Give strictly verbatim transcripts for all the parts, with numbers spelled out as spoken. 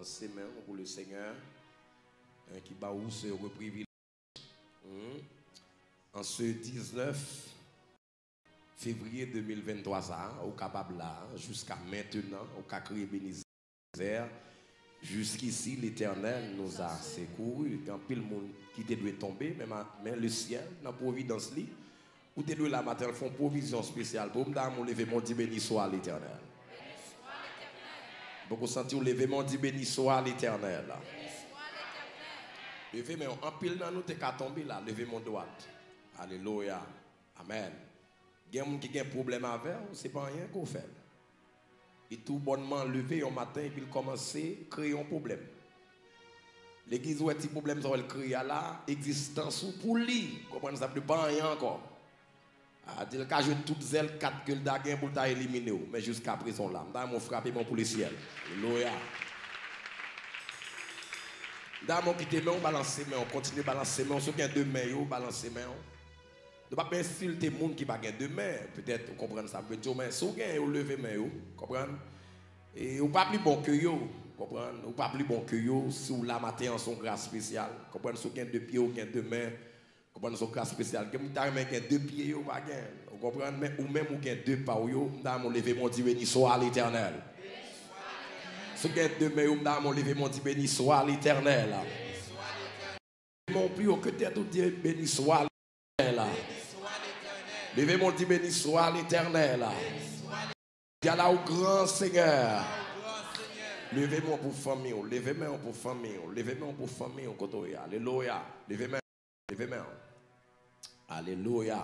Semen pou le Senyè, hein, ki ba ou se reprivilèj, hmm, an se diznèf fevriye de mil venntwa sa a, ou kapab la, jiska mentenan, ou ka kriye Bénézè. Jusqu'ici, l'Éternel nous a secourus. Gen anpil moun ki te dwe tonbe, men, ma- men le syèl, nan pwovidans li, ou te dwe la maten an, l fè yon pwovizyon espesyal pou ou. M ta renmen w leve men w, di, Béni soit l'Éternel. Poko santi w, leve men w, di, Béni soit l'Éternel. Leve men w, anpil nan nou te ka tonbe la, leve men w dwat. Alelouya. Amèn. Gen moun ki gen pwoblèm avè w, se pa anyen ke w fè l. Li tou bònman leve yon maten epi l kòmanse kreye yon pwoblèm. Legliz wè ti pwoblèm sa w wè l kreye a la, egzistans ou pou li. Konprann sa, li pa anyen ankò. A, di l ka jwe tout zèl kat ke l ta gen pou l ta elimine w. Men jiskaprezan w la. M ta renmen w frape men w pou lesyèl. Alelouya. M ta renmen w kite men w, balanse men w, kontinye balanse men w. Si w gen de men yo, balanse men w. Nou p ap ensilte moun ki pa gen de men. Petèt ou konprann sa m vle di w, men si w gen yo, leve men yo. Konprann? E ou pa pli bon ke yo. Konprann? Ou pa pli bon ke yo. Si w la maten an, se yon gras espesyal. Konprann? Si w gen de pye, w gen de men. Konprann? Se yon gras espesyal. Gen moun ki ta renmen gen de pye yo, pa gen. Ou konprann? Men ou menm, ou gen de pa w yo. M ta renmen w leve men w, di, Béni soit l'Éternel. Si w gen de men yo, m ta renmen w leve men w, di, Béni soit l'Éternel. Leve men w pi wo ke tèt ou, di, Béni soit l'Éternel. Leve men w, di, Béni soit l'Éternel. Di, Ala ou gran, Senyè. Leve men w pou fanmi w. Leve men w pou fanmi w. Leve men w pou fanmi w kote w ye. Alelouya. Leve men w. Leve men w. Alelouya.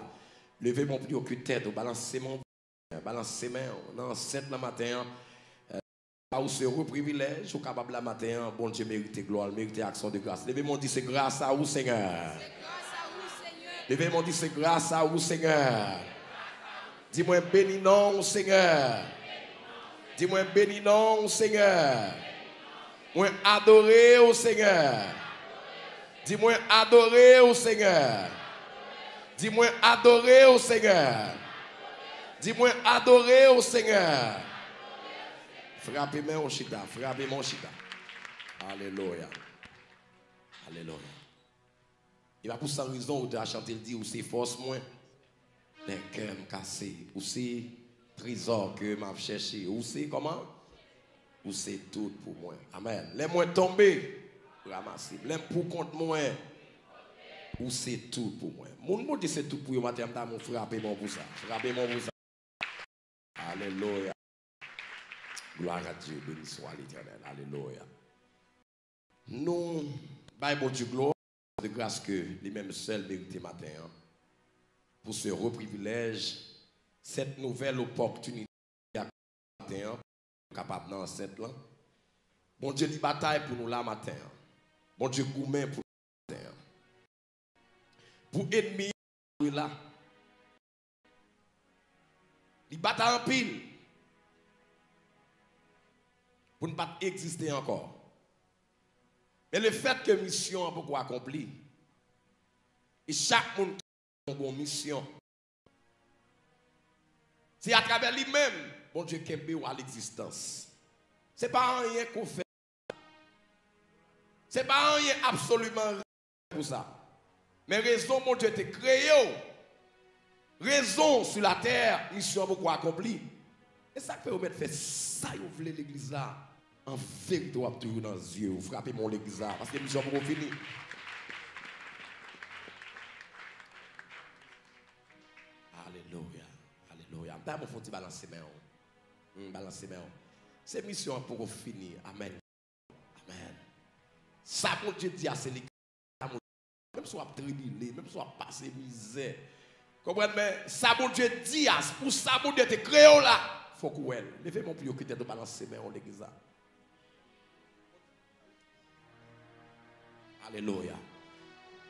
Leve men w pi wo ke tèt ou. Balanse men w. Balanse men w. Nan ansent nan maten an. Ba ou se yon privilèj, ou kapab la maten an, Bondye merite glwa, l merite aksyon de gras. Leve men w, di, Se gras a ou, Senyè. Leve men w, di, Se gras a ou, Senyè. Di mwen, Beni non w, Senyè. Di mwen, Beni non w, Senyè. Mwen adore w, Senyè. Di mwen, Adore w, Senyè. Di mwen, Adore w, Senyè. Di mwen, Adore w, Senyè. Frape men w chita, frape men w chita. Alelouya. Alelouya. E pa pou san rezon ou te a chante l di, Ou se fòs mwen lè kè m kase. Ou se trezò ke m ap chèche. Ou se kòman? Ou se tout pou mwen. Amèn. Lè mwen tonbe, ou ranmase m. Lè m pou kont mwen, ou se tout pou mwen. Moun Bondye se tout pou yo maten an, m ta renmen w frape men w pou sa. Frape men w pou sa. Alelouya. Gloire à Dieu, béni soit l'Éternel. Alelouya. Nou bay Bondye glwa de gras ke li menm sèl merite maten an, pou se reprivilèj, sèt nouvèl opòtinite maten an, kapab nan ansent lan. Bondye li batay pou nou la maten an. Bondye goumen pou nou maten an. Pou enmi an la. Li batay anpil pou n pa t egziste ankò. Men lefèt ke misyon an poko akonpli, e chak moun ki gen yon misyon, se atravè li menm Bondye kenbe w a legzistans. Se pa anyen ke w fè. Se pa anyen absoliman pou sa. Men rezon Bondye te kreye w, rezon sou latè, misyon an poko akonpli. E sa k fè yo mèt fè sa yo vle legliz la, an verite w ap toujou nan zye yo. Frape men w legliz la, paske misyon an poko fini. Alelouya, alelouya. M ta renmen w fè yon ti balanse men w. Hmm, balanse men w. Se misyon an poko fini. Amèn. Amèn. Sa Bondye di a, se li ki amour. Menm si w ap tribile, menm si w ap pase mizè. Konprann, men sa Bondye di a, pou sa Bondye te kreye w la, fòk ou wè l. Leve men w pi wo ke tèt ou, balanse men w legliz la. Alelouya.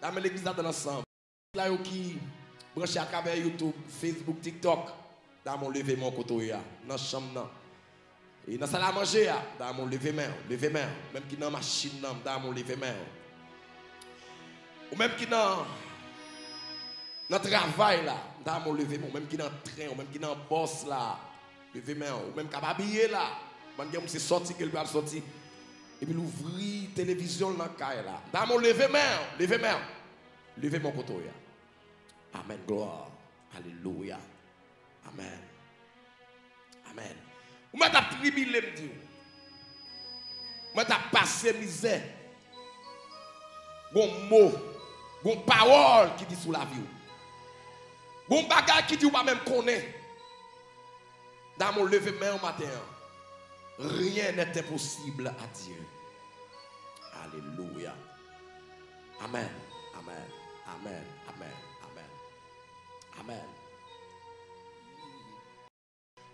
Dame legliz la dan ansanm. La yo ki branche atravè YouTube, Facebook, TikTok, dame w leve men w kote w ye a, nan chanm nan. E nan sal a manje a, dame w leve men w, leve men w. Ou menm ki nan machin nan, dame w leve men w. Ou menm ki nan, nan travay la, dame w leve men w. Ou menm ki nan tren, ou menm ki nan bòs la, leve men w. Ou menm k ap abiye la, bann gen moun se sòti ke l pral sòti. Epi l ouvri televizyon l nan kay la. Dam, ou leve men w, leve men w. Leve men w kote w ye a. Amèn, glwa. Alelouya. Amèn. Amèn. Ou mèt ap tribile, m di w. Ou mèt ap pase mizè. Gon mo, gon pawòl ki di sou lavi w. Gon bagay ki di w pa menm konnen. Dam, ou leve men w maten an. Rien n'est impossible à Dieu. Alelouya. Amèn. Amèn. Amèn. Amèn. Amèn. Amèn.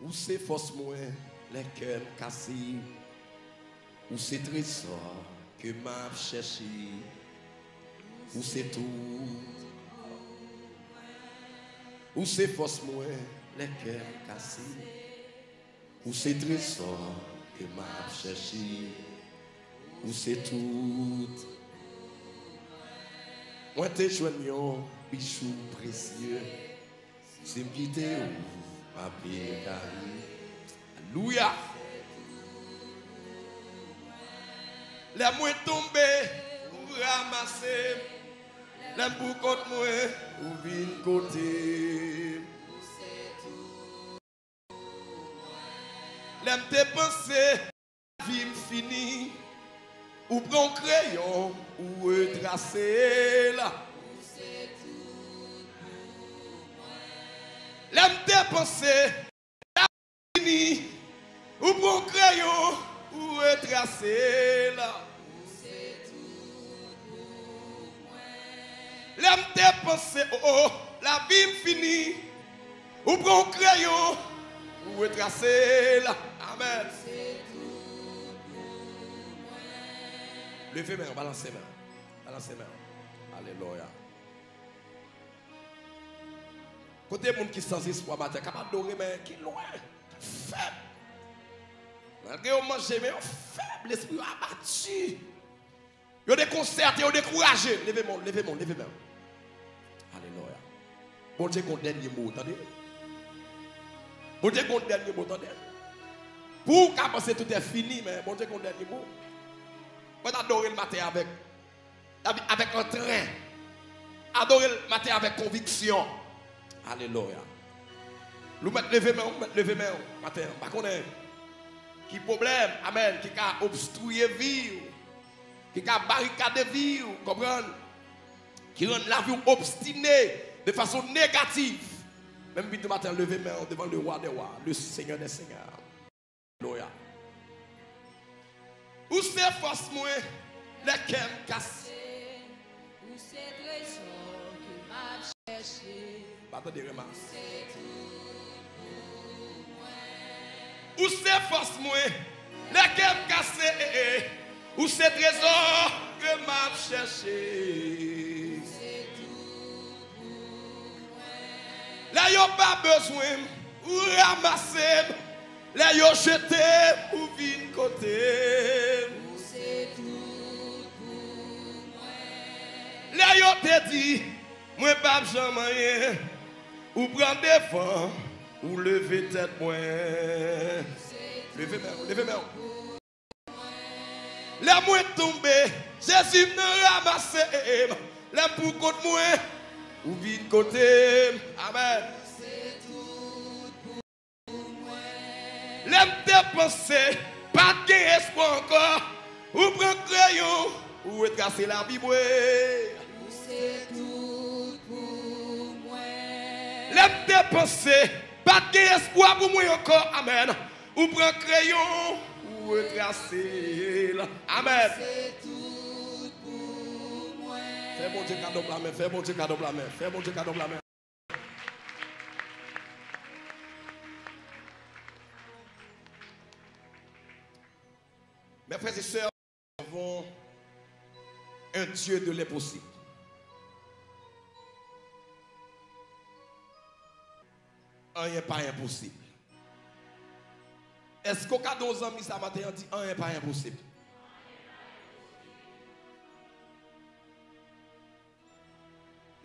Ou se fòs mwen lè kè m kase. Ou se trezò ke m ap chèche. Ou se tout. Ou se fòs mwen lè kè m kase. Ou se trezò ke m ap chèche. Ou se tout. Mwen te jwenn yon bijou presye. Si m kite ou, m ap egare. Alelouya. Lè mwen tonbe, ou ranmase m. Lè m pou kont mwen, ou vin kote m. Lè m te panse lavi m fini, ou pran yon kreyon, ou retrase l. Lè m te panse lavi m fini, ou pran yon kreyon, ou retrase l. Lè m te panse, o, o, lavi m fini, ou pran yon kreyon, ou retrase l. Amèn. Leve men w, balanse men w. Balanse men w. Alelouya. Kote moun ki san espwa maten, k ap adore, men ki lwen, fèb. Malgre yo manje, men yo fèb, lespri yo abati. Yo dekonsète, yo dekouraje. Leve men w, leve men w, leve men w. Alelouya. Bondye gon dènye mo, tande. Bondye gon dènye mo, tande. Pou ou ka panse tout è fini, men Bondye gon dènye mo. Mwen adore l maten avèk, avèk antren. Adore l maten avèk konviksyon. Alelouya. Ou mèt leve men w, ou mèt leve men w maten an. M pa konnen ki pwoblèm, amèn, ki ka obstriye vi w, ki ka barikade vi w, konprann? Ki rann lavi w obstine de fason negatif. Men m vin di w maten an, leve men w devan le Roi des Rois, le Seigneur des Seigneurs. Alelouya. Ou se fòs mwen lè kè m kase. Ou se trezò ke m ap chèche. Pa tande remas. Ou se fòs mwen lè kè m kase. Ou se trezò ke m ap chèche. Lè yo pa bezwen m, ou ranmase m. Lè yo jete m, ou vin kote m. Lè yo te di mwen p ap janm anyen, ou pran devan, ou leve tèt mwen. Leve men w, leve men w. Lè mwen tonbe, Jezi vin ranmase m. Lè m pou kont mwen, ou vin kote m. Amèn. Lè m te panse pa t gen espwa ankò, ou pran kreyon, ou retrase lavi mwen. Lè m te panse pa t gen espwa pou mwen ankò, amèn. Ou pran kreyon, ou retrase l. Amèn. Fè Bondye kado bra men, fè Bondye kado bra men, fè Bondye kado bra men. Mes frères et sœurs, nous avons un Dieu de l'impossible. Anyen pa enposib. Èske w ka di yon zanmi sa maten an, di anyen pa enposib?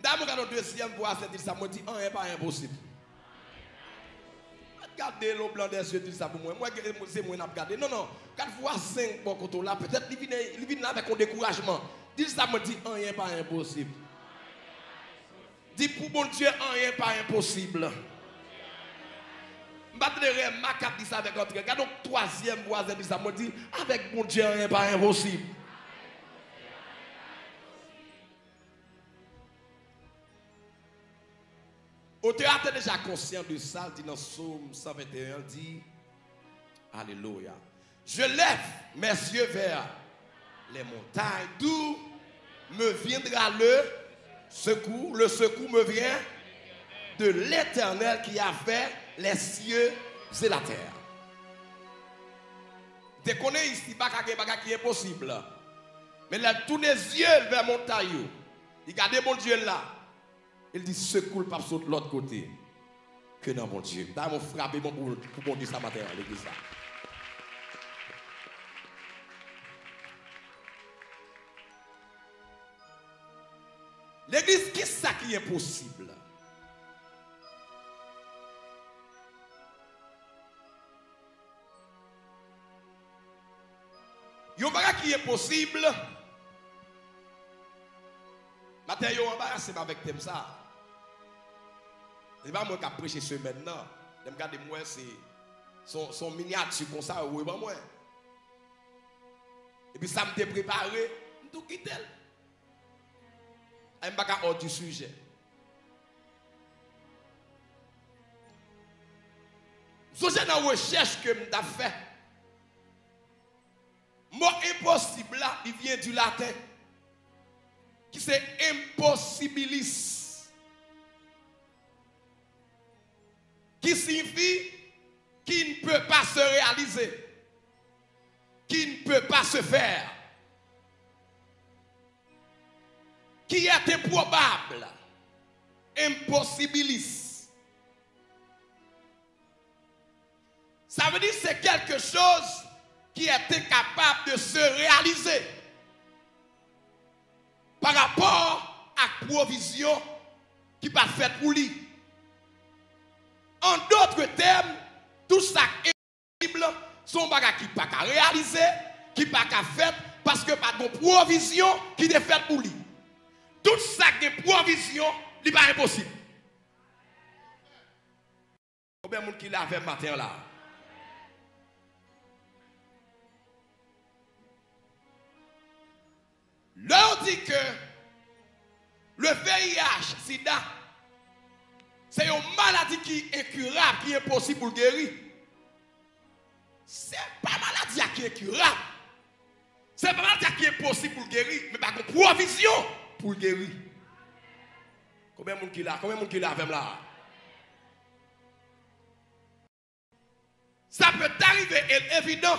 Dam, mwen gade yon dezyèm fwa, sèt di sa, mwen di anyen pa enposib. Gade l o blan dè zye, di l sa pou mwen. Mwen, se mwen n ap gade. Non, non. Gad vwazen bò kote w la. Petèt li vin, li vin la avèk yon dekourajman. Di l sa, mwen di, anyen pa enposib. Di, pou Bondye, anyen pa enposib. M pa tande Rema k ap di sa avèk antre. Gade yon twazyèm vwazen di sa, mwen di, avèk Bondye, anyen pa enposib. Otè a te deja konsyan de sa, l di nan Sòm san venteyen, l di, alelouya. Je lève mes yeux vers les montagnes, d'où me viendra le secours? Le secours me vient de l'Éternel qui a fait les cieux et la terre. Te konnen isiba ka gen bagay ki enposib. Men lè l tounen zye l vè montay yo, li gade Bondye l la, e l di sekou l p ap sot lòt kote ke nan Bondye. M ta renmen w frape men pou, pou Bondye sa maten an, legliz la. Legliz, kisa ki enposib? Yon bagay ki enposib. Maten yo anbarase m avèk tèm sa. Se pa mwen k ap preche semèn nan. Lè m gade, m wè se, se yon, se yon minyati konsa yo voye ban mwen. Epi sa m te prepare, m tou kite l. E m pa ka hors du sujet. M sonje nan rechèch ke m t ap fè, mo enposib la, li vyen di laten, ki se impossibilis, ki siyifi qui ne peut pas se réaliser, qui ne peut pas se faire, qui est improbable, impossibilis. Ça veut dire c'est quelque chose qui est incapable de se réaliser par rapport ak pwovizyon ki pa fèt pou li. An dòt tèm, tout sa k enposib se yon bagay ki pa ka reyalize, ki pa ka fèt, paske pa t gen pwovizyon ki te fèt pou li. Tout sa k gen pwovizyon, li pa enposib. Konbyen moun ki la avè m maten an la? Lè yo di ke le V I H, sida, se yon maladi ki enkirab, ki enposib pou l geri. Se pa maladi a ki enkirab. Se pa maladi a ki enposib pou l geri, men pa gen pwovizyon pou l geri. Konbyen moun ki la? Konbyen moun ki la avè m la? Ça peut arriver, et évident,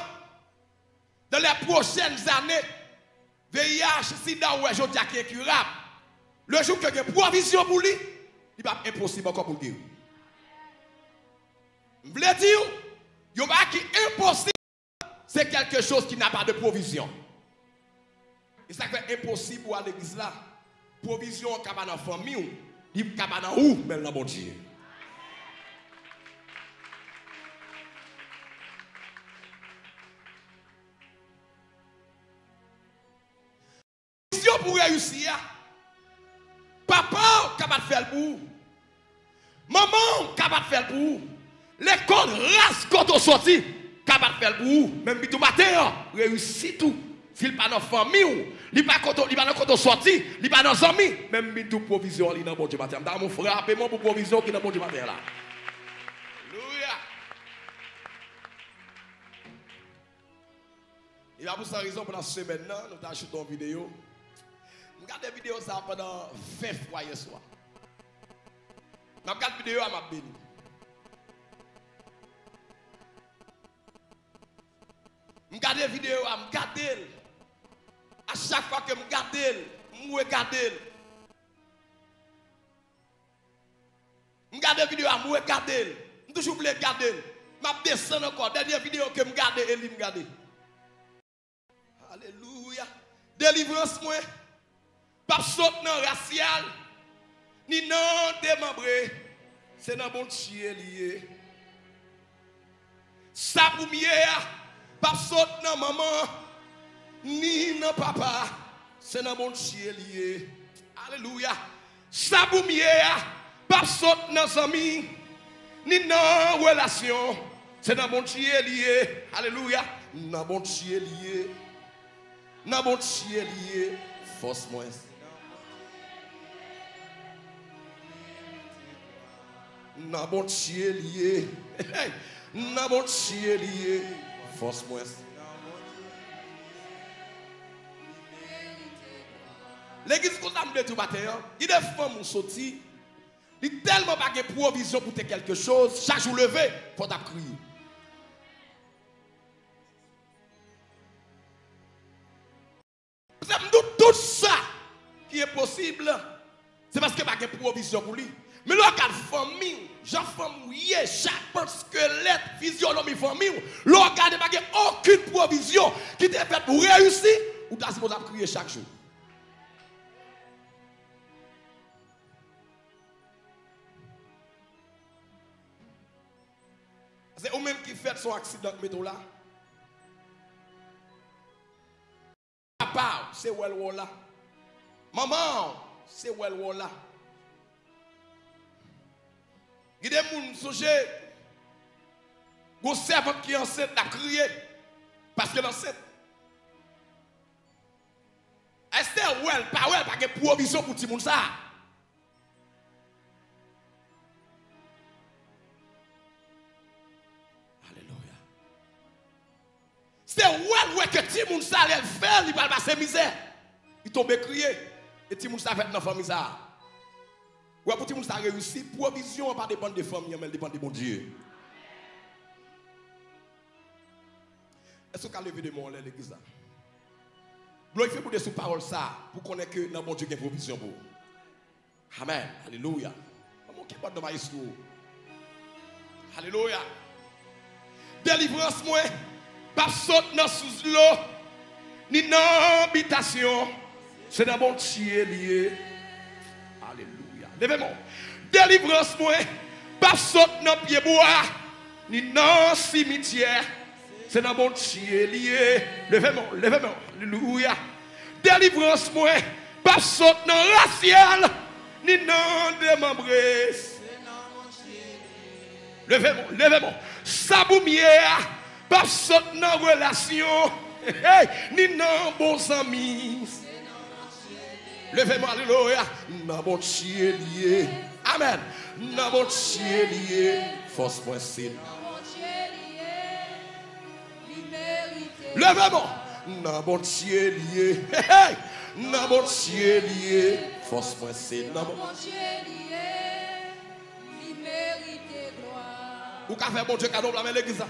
dans les prochaines années, V I H, sida ou wè jodi a ki enkirab. Le jou ke gen pwovizyon pou li, li p ap enposib ankò pou l geri. M vle di w, yon bagay ki enposib, c'est quelque chose qui n'a pas de provision. E sa k fè enposib ou al legliz la. Pwovizyon an ka pa nan fanmi w, li ka pa nan ou, men l nan Bondye. Pwovizyon pou reyisi a, papa w ka pa t fè l pou ou. Manman w ka pa t fè l pou ou. Lekòl ras kote w soti ka pa t fè l pou ou. Men m di w maten an, reyisit ou, si l pa nan fanmi w, li pa kote, li pa nan kote w soti, li pa nan zanmi, men m di w pwovizyon an li nan Bondye maten an. M ta renmen w frape men w pou pwovizyon ki nan Bondye maten an la. Alelouya. E pa pou san rezon, pandan semèn nan, nou t al choute yon videyo. M gade videyo sa a pandan ven fwa yè swa. M ap gade videyo a, m ap beni. M gade videyo a, m gade l. A chak fwa ke m gade l, m regade l. M gade videyo a, m regade l. M toujou vle gade l. M ap desann ankò. Dènye videyo ke m gade, e li m gade. Alelouya. Delivrans mwen p ap sot nan rasyal, ni nan demanbre. Se nan Bondye li ye. Sa pou m ye a p ap sot nan manman ni nan papa. Se nan Bondye li ye. Alelouya. Sa pou m ye a p ap sot nan zanmi ni nan relasyon. Se nan Bondye li ye. Alelouya. Nan Bondye li ye. Nan Bondye li ye. Fòs mwen. Nan Bondye li ye. Nan Bondye li ye. Fòs mwen. Legliz, konsa m vle di w maten an, gen de fanm ou soti, li tèlman pa gen pwovizyon pou te kèlke choz, chak jou leve, fò w t ap kriye. Paske m di w tout sa ki enposib, se paske pa gen pwovizyon pou li. Men lè w gad fanmi w, jan fanmi w ye, chapant, skelèt, fizyonomi fanmi w, lè w gade pa gen okenn pwovizyon ki te fèt pou reyisi, ou ta sipoze ap kriye chak jou. Se ou menm ki fèt, se yon aksidan k mete w la. Papa w, se wè l wè w la. Manman w, se wè l wè w la. Gen de moun, m sonje, gon sèvant ki ansent, l ap kriye, paske l ansent. Èske wè l, pa wè l, pa gen pwovizyon pou timoun sa a? Alelouya. Se wè l wè ke timoun sa, lè l fè l, li pral pase mizè. Li tonbe kriye. E timoun sa fèt nan fanmi sa. Wè, pou timoun sa reyisi, pwovizyon an pa depann de fanmi an, men l depann de Bondye. Èske w ka leve de men w anlè legliz la? Glorifye Bondye sou pawòl sa, pou konnen ke nan Bondye gen pwovizyon pou ou. Amèn. Alelouya. Ban m yon kibòd nan mayestwo. Alelouya. Delivrans mwen p ap sot nan sous dlo, ni nan bitasyon. Se nan Bondye li ye. Alelouya. Leve men w. Delivrans mwen p ap sot nan pyebwa, ni nan simityè. Se nan Bondye li ye. Leve men w, leve men w. Alelouya. Delivrans mwen p ap sot nan rasyèl, ni nan demanbre. Leve men w, leve men w. Sa pou m ye a p ap sot nan relasyon, hey, ni nan bon zanmi. Leve men w, alelouya. Nan Bondye li ye. Amèn. Nan Bondye li ye. Fòs mwen se. Leve men w. Nan Bondye li ye. Hey, hey. Nan Bondye li ye. Fòs mwen se nan Bondye. Ou ka fè Bondye kado, la men legliz la.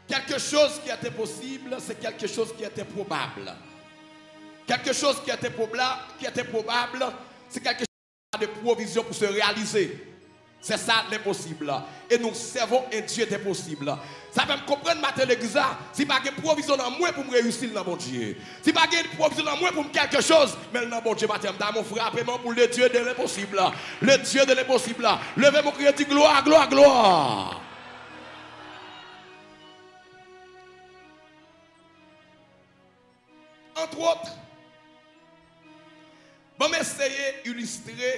Quelque chose qui est impossible, c'est quelque chose qui est improbable. Quelque chose qui est improbable, qui est improbable, c'est quelque chose qui n'a pas de provision pour se réaliser. C'est ça l'impossible. Et nous servons un Dieu d'impossible. Sa fè m konprann maten legliz la, si pa gen pwovizyon nan mwen pou m reyisi, l nan Bondye. Si pa gen pwovizyon nan mwen pou m quelque chose, men l nan Bondye maten an. M ta mon frape men pou le Dieu de l'impossible. Le Dieu de l'impossible. Leve men w, kriye, di glwa, glwa, glwa. Antwòt, ban m eseye ilistre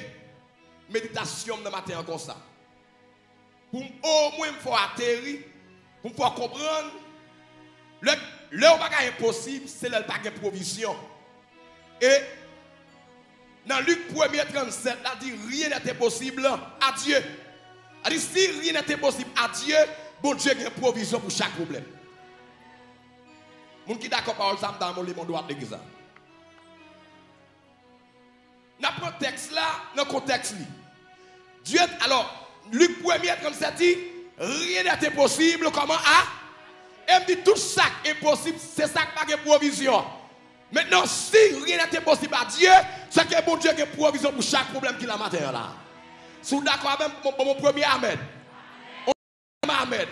meditasyon m nan maten an konsa. Pou m, omwen m fè w ateri, pou m fè w konprann, lè, lè yon bagay enposib, se lè l pa gen pwovizyon. E nan Lik premye trannsèt la di, rien n'est impossible à Dieu. Sa di, si rien n'est impossible à Dieu, Bondye gen pwovizyon pou chak pwoblèm. Moun ki dakò pawòl sa, m ta renmen w leve men w dwat legliz la. N ap pran tèks la nan kontèks li. Dieu, alors, Lik premye trannsèt di, rien n'est impossible, kòman a? E m di, tout sa k enposib, se sa k pa gen pwovizyon. Mentnan, si rien n'est impossible à Dieu, se ke Bondye gen pwovizyon pou chak pwoblèm ki la maten an la. Si w dakò avè m, bon, bon, bon, premye amèn. On deuxième amèn.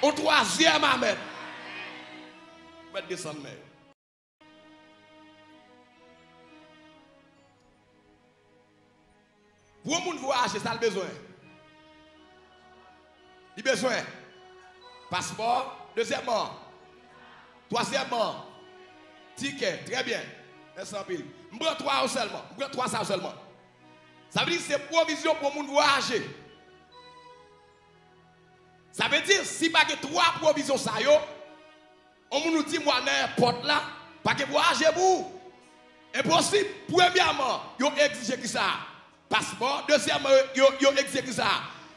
On troisième amèn. Mèt desann men yo. Pou yon moun vwayaje, sa l bezwen? Li bezwen paspò. Dezyèmman, twazyèmman, tikè. Trè byen. Mèsi anpil. M pran twa yo sèlman. M pran twa sa yo sèlman. Sa vle di se pwovizyon pou yon moun vwayaje. Sa vle di, si pa gen twa pwovizyon sa yo, yon moun ou di m w al nan èpòt la, pa gen vwayaje pou ou. Enposib. Premyèman, yo egzije kisa? Paspò. Dezyèmman, yo, yo, yo egzije kisa?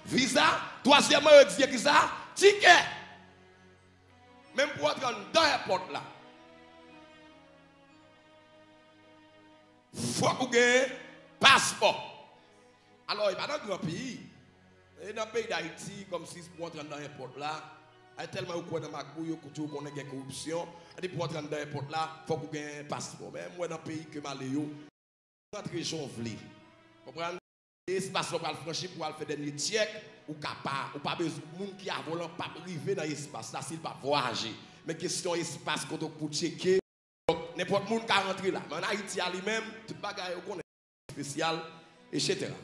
Viza. Twazyèmman, yo egzije kisa? Tikè. Menm pou w antre anndan èpòt la, fòk ou gen paspò. Alò, e pa nan gran peyi. E nan peyi Dayiti, kòmsi pou w antre anndan èpòt la, ay tèlman yo kwè nan magouy, yo tou konnen gen koripsyon. Depi pou w antre anndan èpòt la, fòk ou gen paspò. Men m wè nan peyi ke m ale yo, rantre jan w vle. Konprann? Espas la w pral franchi pou w al fè dènye tchèk, ou ka pa, ou pa bezwen, moun ki a volan p ap rive nan espas la si l p ap vwayaje. Men kesyon espas kote w pou tcheke. Donk, nenpòt moun ka rantre la. Men ann Ayiti a li menm, tout bagay ou konnen espesyal, etsetera.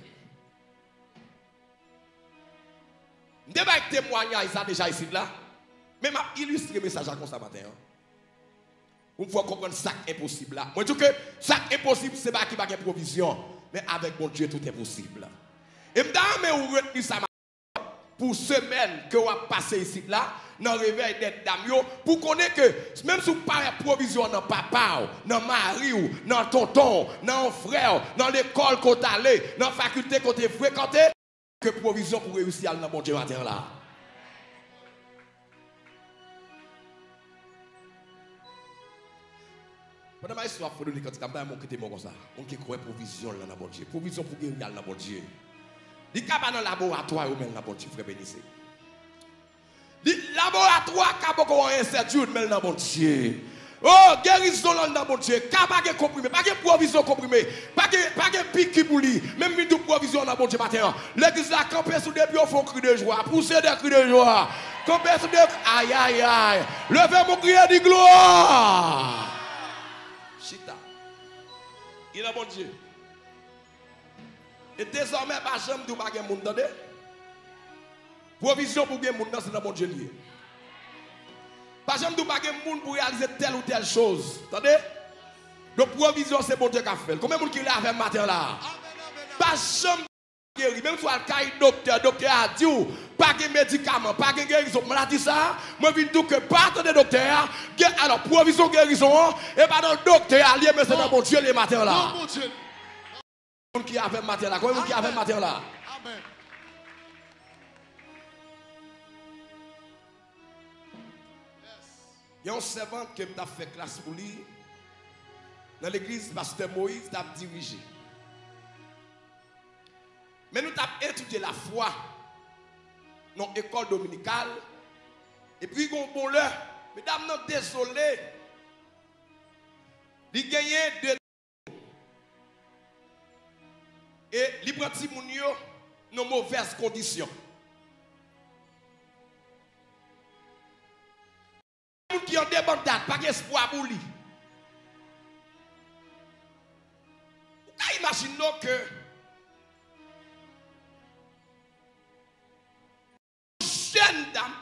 M te bay temwayaj sa deja isit la, men m ap ilistre mesaj la konsa maten an. Pou m fè w konprann sa k enposib la. Mwen di w ke sa k enposib, se bagay ki pa gen pwovizyon. Men avèk Bondye, tout est possible. E m ta renmen ou retni sa maten an pou semèn ke w ap pase isit la, nan revèy dè dam yo, pou konnen ke menm si w pa wè pwovizyon nan papa w, nan mari w, nan tonton w, nan yon frè w, nan lekòl kote w ale, nan fakilte kote w frekante, ke pwovizyon pou reyisi a al nan Bondye maten an la. Pandan majestwa ap fredone kantik la, m ta renmen w kite mo konsa. Moun ki kwè pwovizyon l lan nan Bondye. Pwovizyon pou geri a al nan Bondye. Li ka pa nan laboratwa yo, men l nan Bondye, frè Benise. Li, laboratwa ka poko anyen sèt jou, men l nan Bondye. Oh, gerizon l nan Bondye. Ka pa gen konprime, pa gen pwovizyon konprime, pa gen, pa gen piki pou li. Men m vin di w pwovizyon nan Bondye maten an. Legliz la, kanpe sou de pye w, fè yon kri de jwa. Pouse de kri de jwa. Kanpe sou de, ayayay. Leve men w, kriye, di glwa. Chita. Li nan Bondye. E dezòmè, pa janm di w pa gen moun, tande? Pwovizyon pou gen moun nan, se nan Bondye l ye. Pa janm di w pa gen moun pou reyalize tèl ou tèl choz, tande? Donk, pwovizyon, se Bondye k ap fè l. Konbyen moun ki la avè m maten an la? Pa janm geri, menm si w al kay doktè, doktè a di w pa gen medikaman, pa gen gerizon pou maladi sa a, mwen vin di w ke pa tande doktè a, gen, alò, pwovizyon gerizon an, e pa nan doktè a l ye, men se nan Bondye l ye maten an la. Moun ki avè m maten la, konbyen moun ki avè m maten la? Gen yon sèvant ke m t ap fè klas pou li nan legliz pastè Moïse t ap dirije. Men nou t ap etidye lafwa nan yon ekòl dominikal, epi gen yon bon lè, medam nan dezole, li genyen de E li pran timoun yo nan movèz kondisyon. Moun ki an debandad, pa gen espwa pou li. Ou ka imajine w ke jèn dam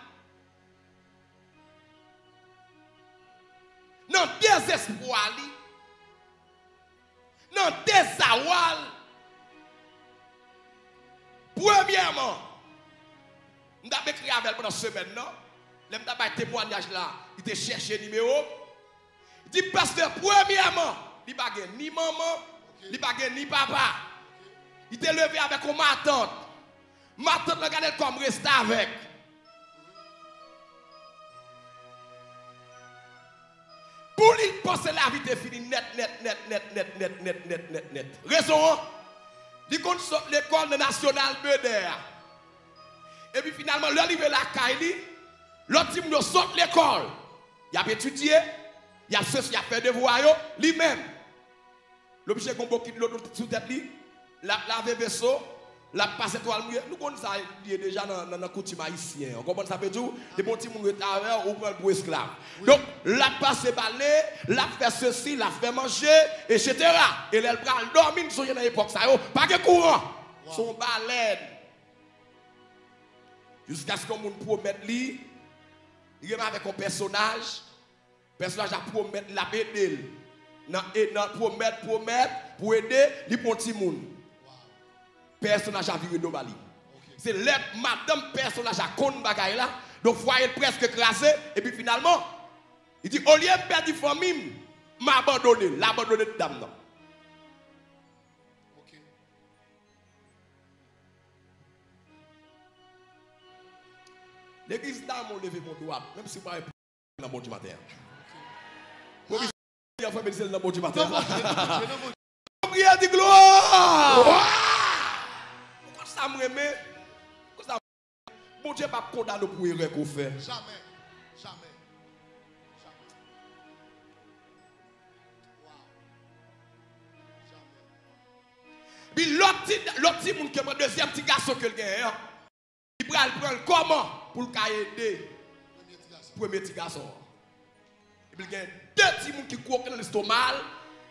nan dezespwa li, nan dezawa l. Premyèman, m t ap ekri avè l pandan semèn nan, lè m t ap bay temwayaj la, li te chèche nimewo m. Li di, pastè, premyèman, li pa gen ni manman, li pa gen ni papa. Li te leve avèk yon matant. Matant lan gade l kòm restavèk. Pou li, l panse lavi te fini nèt, nèt, nèt. Rezon an, li konn sot lekòl nan Nasyonal Bèdè a. Epi finalman, lè l rive lakay li, lòt timoun yo sot lekòl. Y ap etidye, y ap sesi, y ap fè devwa yo, li menm. L oblije gen yon bokit dlo sou tèt li, l ap lave veso, l ap pase twal mouye. Nou konn sa l ye deja nan, nan, nan koutim ayisyen an. Ou konprann sa m vle di w? Depi yon timoun ret avè w, ou pran l pou esklav. Donk, l ap pase bale, l ap fè sesi, l ap fè manje, etsetera. E lè l pral dòmi, n sonje nan epòk sa yo, pa gen kouran. Se yon balèn. Jiskaske yon moun pwomèt li, li renmen avèk yon pèsonaj, pèsonaj la pwomèt li l ap ede l. Nan, e nan pwomèt, pwomèt, pou ede, li pran yon timoun. Pèsonaj la vire do ba li. Se lè madanm pèsonaj la konn bagay la, donk fwaye l prèske kraze, epi finalman, li di, olye m pèdi fanmi m, m abandone l. L abandone dam nan. Legliz damou leve pou dwat, menm si w pa nan Bondye maten an. Pwomisi an fè beni se l nan Bondye maten an. Priye di glwa. Ou konn sa m renmen? Ou konn sa m renmen? Bondye p ap kondane w pou erè ke w fè. Jamè. Jamè. Jamè. Epi lòt ti, lòt timoun ke pran dezyèm ti gason ke l genyen an, li pral pran l kòman pou l ka ede premye ti gason an. Epi l gen de timoun ki kwoke nan lestoma l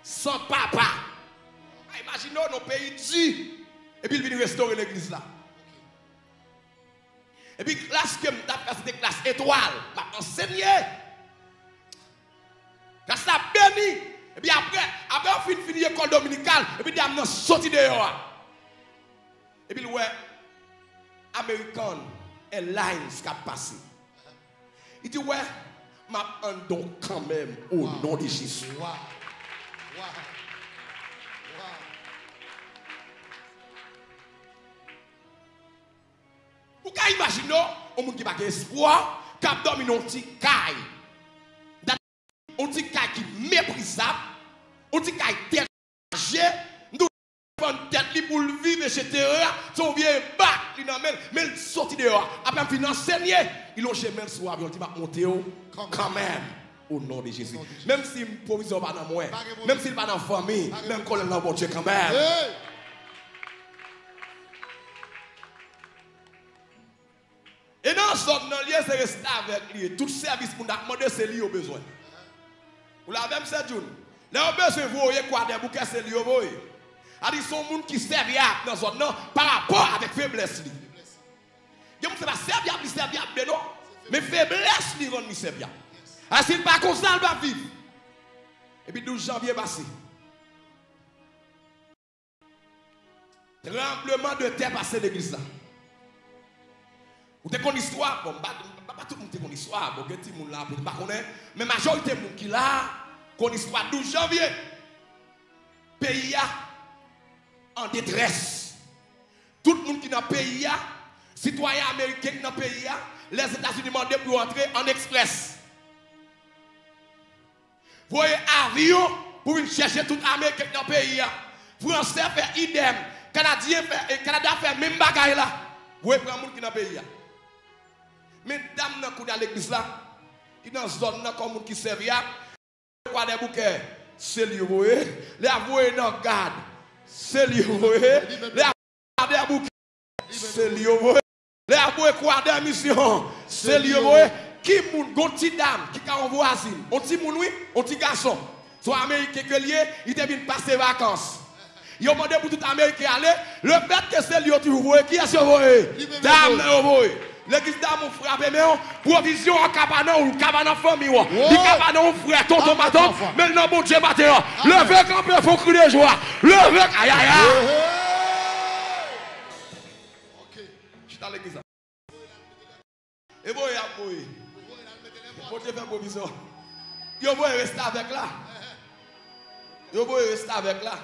san papa. A, imajine w nan peyi di. Epi l vin restore legliz la. Epi klas ke m t ap fè, se te klas etwal. M ap ansenye. Klas la beni. Epi apre, apre yo fin fini lekòl dominikal, epi dam nan soti deyò a. Epi l wè American Airlines k ap pase. Li di, wè, m ap anndan w kanmenm, o non de Jezi. Ou ka imajine w, yon moun ki pa gen espwa, k ap dòmi nan yon ti kay. Dat, yon ti kay ki meprizab, yon ti kay tèt chaje, m di w, fann tèt li pou l viv, etsetera. Se yon vye bak li nan men l, men l soti deyò a. Apre m fin ansenye, li lonje men l sou avyon, li di, m ap monte w kanmenm. O non de Jezi. Menm si pwovizyon pa nan mwen, menm si l pa nan fanmi, men m konnen l nan Bondye kanmenm. E nan zòn nan l ye, se restavèk li ye. Tout sèvis moun ap mande, se li yo bezwen. Ou la avè m, sè Jun? Lè yo bezwen voye Kwadèboukè, se li yo voye. A di, se yon moun ki sèvyab nan zòn nan parapò avèk feblès li. Gen moun se pa sèvyab li sèvyab vre non, men feblès li rann li sèvyab. A, si l pa konsa, l p ap viv. Epi douz janvye pase. Tranbleman de tè pase legliz la. Ou te konn istwa, bon, m pa, m pa, pa tout moun te konn istwa, bon, gen timoun la, m pa konnen, men majorite moun ki la, konn istwa douz janvye. Peyi a an detrès. Tout moun ki nan peyi a, sitwayen ameriken ki nan peyi a, Lèzetazini mande pou yo antre an eksprès. Voye avyon pou vin chèche tout Ameriken k nan peyi a. Fransè fè idèm. Kanadyen fè, e, Kanada fè menm bagay la. Voye pran moun ki nan peyi a. Men dam nan kounye a legliz la, li nan zòn nan kòm moun ki sèvyab. Kwadèboukè, se li yo voye. Lè y ap voye nan gad, se li yo voye. Lè y ap Kwadèboukè, se li yo voye. Lè y ap voye Kwadè misyon, se li yo voye. Ki moun, gon ti dam ki ka yon vwazin, yon ti moun wi, yon ti gason, se yon Ameriken ke l ye, li te vin pase vakans. Yo mande pou tout Ameriken ale, lefètke se li yo toujou voye, kiyès yo voye? Dam nan yo voye. Legliz damou frape men w, pwovizyon an ka pa nan ou, l ka pa nan fanmi w, li ka pa nan yon frè, tonton, matant, men l nan Bondye maten an. Leve kanpe, fè yon kri de jwa. Leve, ayayay. Chita legliz la. E voye y ap voye. Bondye fè pwovizyon. Yo voye restavèk la. Yo voye restavèk la.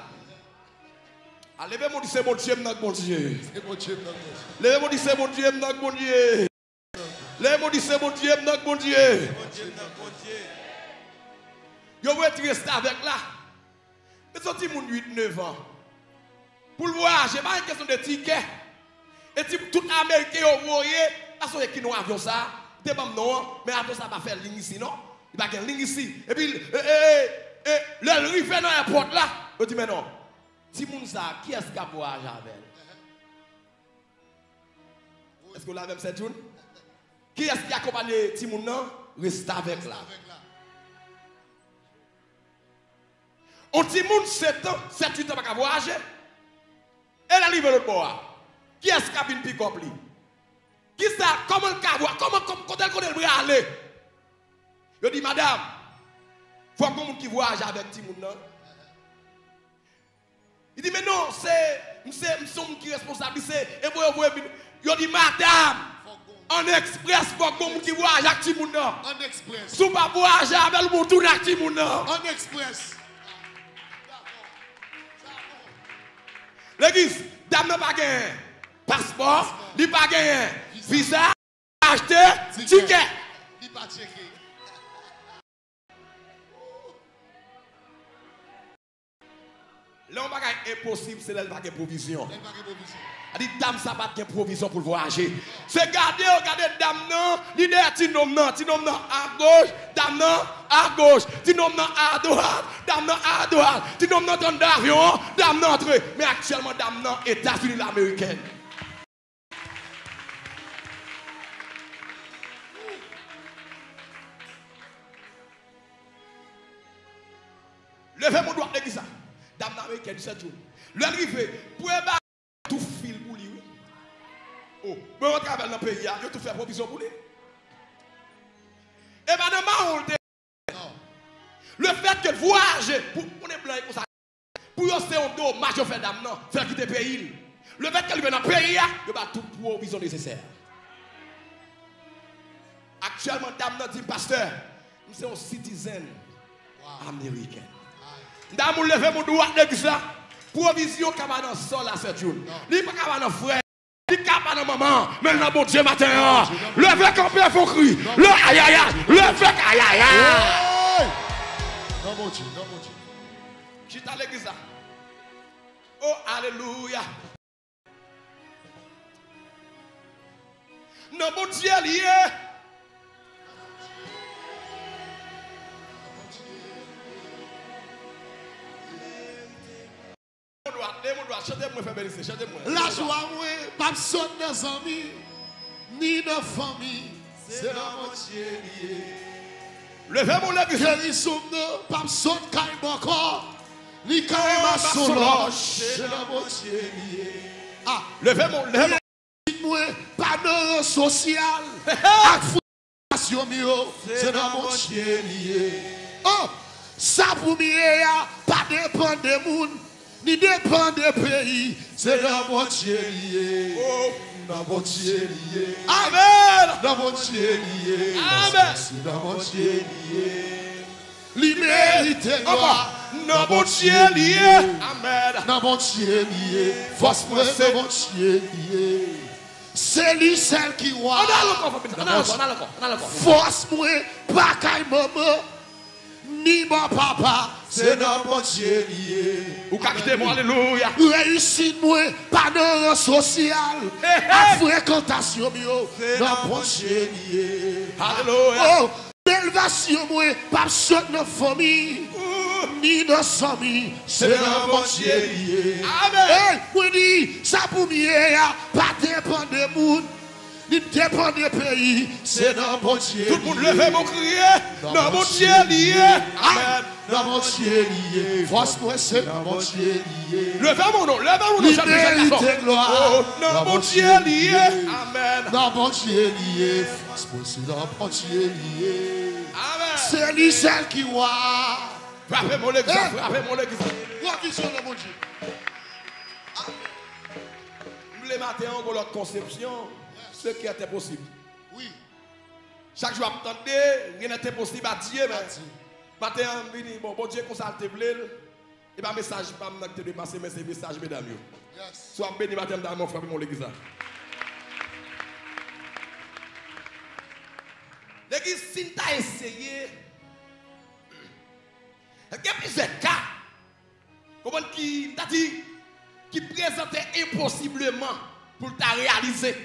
A, leve men w di, se Bondye m nan k Bondye. Se Bondye m nan k Bondye. Leve men w di, se Bondye m nan k Bondye. Leve men w di, se Bondye m nan k Bondye. Yo voye ti restavèk la. Men se yon timoun uit, nèf an. Pou l vwayaje, pa gen kesyon de tikè. E ti, tout Ameriken yo voye, pa sonje ki non avyon sa a. Li te ban m non an, men avyon sa a pa fè liy isi non. Li pa gen liy isi. Epi, e, e, e, e, lè l rive nan èpòt la, yo di, men non. Timoun sa a, kiyès k ap vwayaje avè l? Èske w la avè m, sè Jun? Kiyès ki akonpanye timoun nan? Restavèk la. On timoun sèt an, sèt, uit an pa ka vwayaje. E lè l rive lòt bò a, kiyès k ap vin pikòp li? Kisa, kòman l ka vwa-, kòman, kòm-, kote l konnen l prale? Yo di, madanm, fòk gon moun ki vwayaje avèk timoun nan. Li di, men non, se, m se, m se yon moun ki responsab, li se, e voye, voye vin. Yo di, madanm, ann eksprès, fòk gon moun ki vwayaje ak timoun nan. Ann eksprès. Si w pa vwayaje avè l, ou tounen ak timoun nan. Ann eksprès. Legliz, dam nan pa gen paspò, li pa gen viza, achte tikè. Li pa tcheke. Lè yon bagay enposib, se lè l pa gen pwovizyon. Lè l pa gen pwovizyon. A di, dam sa pa t gen pwovizyon pou l vwayaje. Se gade yo gade dam nan, li dèyè ti nonm nan, ti nonm nan agoch, dam nan agoch, ti nonm nan adwat, dam nan adwat, ti nonm nan t anndan avyon an, dam nan antre. Men aktyèlman, dam nan Etazini Ameriken. Leve men w dwat legliz la. Dam nan amerikèn, Sè Jun. Lè l rive, premye bagay, tou fil pou li, wi. O, mwen rantre avè l nan peyi a, yo tou fè pwovizyon pou li. E pa nan mawon l te. Non. Lefètke l vwayaje, pou konnen blan e konsa, pou yo se yon domaj yo fè dam nan, fè l kite peyi l. Lefètke l rive nan peyi a, yo ba l tout pwovizyon nesesè. Aktyèlman, dam nan di m, pastè, m se yon citizen ameriken. M ta moun leve moun dwat legliz la. Pwovizyon ka pa nan sè la, Sè Jun. Li pa ka pa nan frè. Li ka pa nan manman, men l nan Bondye maten an. Leve kanpe, fè yon kri. Le ayaya, leve ayaya. Hey! Nan Bondye, nan Bondye. Chita legliz la. O, alelouya. Nan Bondye li ye. Leve men w dwat, leve men w dwat, chante pou mwen, Frè Belize, chante pou mwen. Lajwa mwen p ap sot nan zanmi, ni nan fanmi, se nan Bondye li ye. Leve men w legliz. Gerizon m nan p ap sot kay bòkò, ni kay masonlòch, se nan Bondye li ye. A. Leve men w, leve men w. Mwen pa nan ran sosyal ak frè nasyon m yo, se nan Bondye li ye. O, sa pou m ye a pa depann de moun, ni depann de peyi, se nan Bondye li ye. O, nan Bondye li ye. Amèn. Nan Bondye li ye. Amèn. Se nan Bondye li ye. Li merite glwa. Nan Bondye li ye. Amèn. Nan Bondye li ye. Fòs mwen nan Bondye li ye. Se li sèl ki wa. Ann al ankò, fanmi, ann al ankò, ann al ankò, ann al ankò. Fòs mwen pa kay manman, ni bò papa, se nan Bondye li ye. Ou ka kite mwen, alelouya. Reyisit mwen pa nan ran sosyal ak frekantasyon m yo, nan Bondye li ye. Alelouya. O, elevasyon mwen p ap sot nan fanmi, ni nan zanmi, se nan Bondye li ye. Amèn. Ey, mwen di, sa pou m ye a pa depann de moun, ni depann de peyi, se nan Bondye li ye. Tout moun leve men w kriye, nan Bondye li ye. Amèn. Nan Bondye li ye. Fòs mwen se nan Bondye li ye. Leve men w non, leve men w non, jèn fi, jèn gason. Li merite glwa. O, nan Bondye li ye. Amèn. Nan Bondye li ye. Fòs mwen se nan Bondye li ye. Amèn. Se li sèl ki wa. Frape men w legliz la, frape men w legliz la. Pwovizyon nan Bondye. Amèn. M vle maten an, yon lòt konsepsyon, ce qui est impossible. Wi. Chak jou ap tande, rien n'est impossible à Dieu, men maten an, m vini, bon, Bondye konsa l te vle l. E pa mesaj pa m nan ki te dwe pase, men se mesaj medam yo. Yes. Si w ap beni maten an, m ta renmen w frape men w legliz la. Legliz, si n ta eseye, gen plizyè ka, konprann, ki, m ta di, ki prezante enposibleman pou l ta reyalize.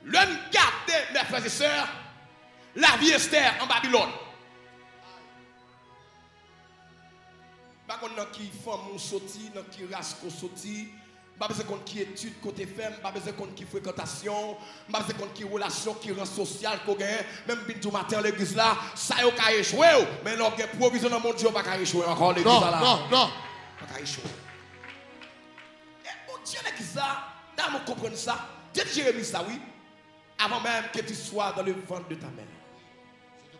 Lè n gade, mè frè e sè, lavi Estè an Babilòn. M pa konn nan ki fanmi w soti, nan ki ras ke w soti, M pa bezwen konn ki etid ke w te fè, m pa bezwen konn ki frekantasyon w, m pa bezwen konn ki relasyon, ki ran sosyal ke w genyen. Men m vin di w maten an legliz la, sa yo ka echwe w, men lè w gen pwovizyon nan Bondye, w pa ka echwe ankò legliz la. Non, non, non. Pa ka echwe. E Bondye legliz la, ta mwen konprann sa. Dye di Jeremi sa, wi. Avant même que tu sois dans le ventre de ta mère.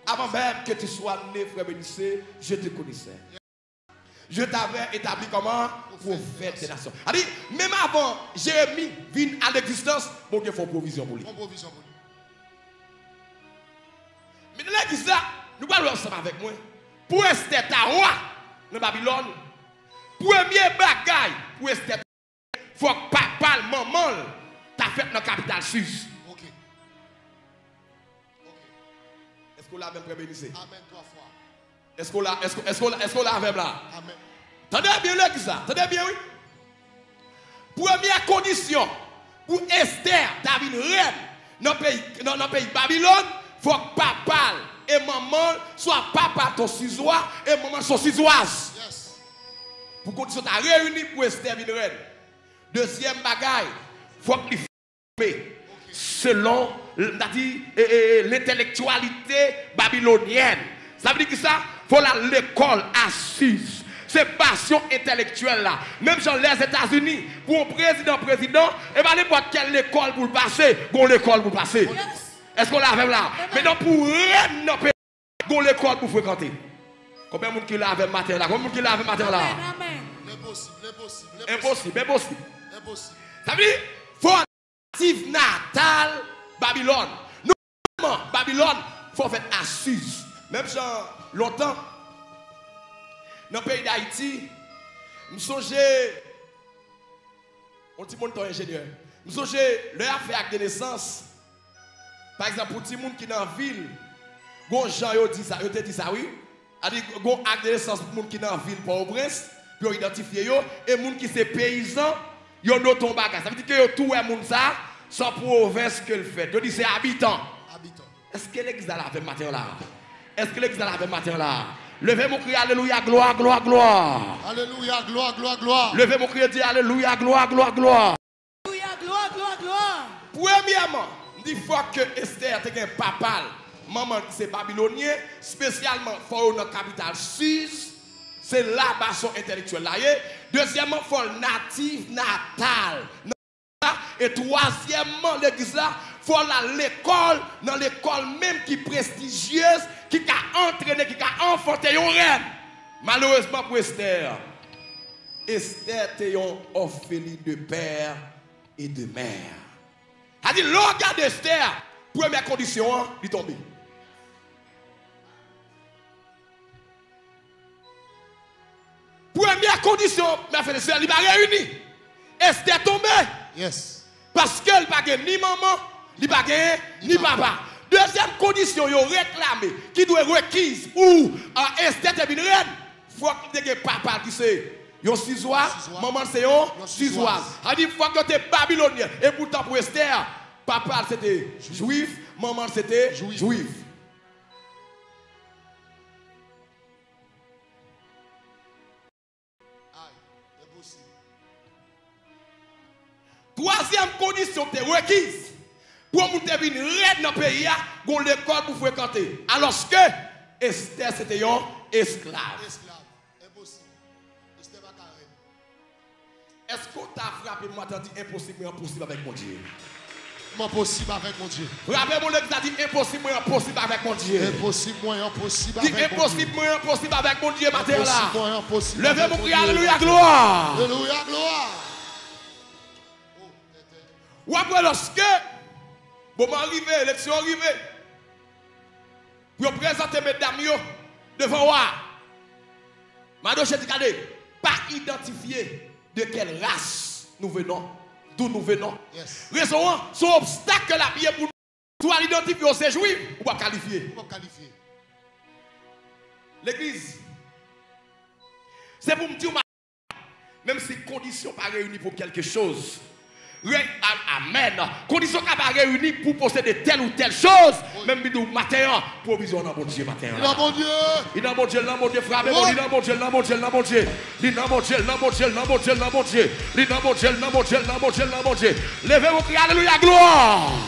Avant même que tu sois né, frère Bénissé, je te connaissais. Je t'avais établi comment? Prophète des nations. Sa di, menm avan Jeremi vin a legzistans, Bondye fè yon pwovizyon pou li. Fè yon pwovizyon pou li. Men nan legliz la, nou pral wè ansanm avèk mwen. Pou Estè ta wa nan Babilòn, premye bagay pou Estè ta fòk papa l, manman l, ta fèt nan kapital Siz. Ok. Ok. Èske w la avè m, frè Benise? Amèn twa fwa. Èske w la, èske, èske w la, èske w la avè m la? Amèn. Tande byen, legliz la. Tande byen, wi. Premyè kondisyon pou Estè ta vin rèn nan peyi, nan, nan peyi Babilòn, fòk papa l e manman l, swa papa l te yon Sizwa e manman l se yon Sizwaz. Yes. Pou kondisyon ta reyini pou Estè vin rèn. Dezyèm bagay, fòk li fòme selon, m ta di, e, e, e, lentelektyalite babilonyèn. Sa vle di kisa? Fò l al lekòl a Siz. Se pasyon entelektyèl la. Menm jan Lèzetazini, pou yon prezidan, prezidan, e pa nenpòt kèl lekòl pou l pase, gon lekòl pou l pase. Yes. Èske w la avè m la? Amen. Mentnan pou rèn nan peyi, gon lekòl pou frekante. Konbyen moun ki la avè m maten la? Konbyen moun ki la avè m maten la? Amen, amen. Enposib, enposib, enposib. Enposib, enposib. Enposib. Sa vle di, fò natif natal Babilòn. Non sèlman Babilòn, fò fèt a Siz. Menm jan lontan, nan peyi Dayiti, m sonje, yon timoun te yon enjenyè. M sonje, lè y ap fè ak de nesans, pa egzanp, pou timoun ki nan vil, gon jan yo di sa, yo te di sa, wi. Sa di, gon ak de nesans pou moun ki nan vil Pòtoprens, pou yo idantifye yo, e moun ki se peyizan, yo note yon bagay. Sa vle di ke yo tou wè moun sa, se yon pwovens ke l fèt. Yo di se abitan. Abitan. Èske legliz la la avè m maten an la? Èske legliz la la avè m maten an la? Leve men w, kriye alelouya, glwa, glwa, glwa. Alelouya, glwa, glwa, glwa. Leve men w, kriye Dye, alelouya, glwa, glwa, glwa. Alelouya, glwa, glwa, glwa. Premyèman, m di fòk ke Estè te gen papa l, manman l ki se babilonyen, espesyalman fò yo nan kapital Siz, se la bason entelektyèl la ye. Dezyèmman, fò l natif natal nan la. E twazyèmman, legliz la, fò l al lekòl, nan lekòl menm ki prestijyez, ki ka antrene, ki ka anfante yon rèn. Malerezman pou Estè, Estè te yon orphelin de père et de mère. Sa di, lè w gade Estè, premyè kondisyon an, li tonbe. Premyè kondisyon, mè frè e sè, li pa reyini. Estè tonbe. Yes. Paske li pa gen ni manman, li pa gen ni papa. Dezyèm kondisyon yo reklame, ki dwe rekiz pou, a, Estè te vin rèn, fòk li te gen papa l ki se yon Sizwa, manman l se yon Sizwaz. Sa di fòk yo te babilonyen. E poutan pou Estè, papa l se te Jwif, manman l se te Jwif. Ay, enposib. Twazyèm kondisyon ki te rekiz pou yon moun te vin rèn nan peyi a, gon lekòl pou frekante. Alòske Estè se te yon esklav. Esklav. Enposib. Estè pa ka rèn. Èske w ta frape m atè di enposib mwen an posib avèk Bondye? Mwen posib avèk Bondye. Frape moun legliz la, di enposib mwen an posib avèk Bondye. Enposib mwen an posib avèk Bondye. Di enposib mwen an posib avèk Bondye maten an la. Enposib mwen an posib avèk Bondye. Leve moun kriye alelouya glwa. Alelouya glwa. W ap wè lòske moman an rive, eleksyon an rive, pou yo prezante medam yo devan wa a. Madoche di, gade, pa idantifye de quelle race nous venons, d'où nous venons. Yes. Rezon an, se yon obstak ke l ap ye pou nou. Si w al idantifye w se jwif, ou p ap kalifye. Ou p ap kalifye. Legliz, se pou m di w, menm si kondisyon pa reyini pou kèlke choz, Re, a- amèn. Kondisyon ka pa reyini pou posede tèl ou tèl choz. Menm Bib di w maten an, pwovizyon nan Bondye maten an. Li nan Bondye. Li nan Bondye, li nan Bondye, frape bon, li nan Bondye, li nan Bondye, li nan Bondye. Li nan Bondye, li nan Bondye, li nan Bondye, li nan Bondye. Li nan Bondye, li nan Bondye, li nan Bondye, li nan Bondye. Leve w, kriye alelouya, glwa.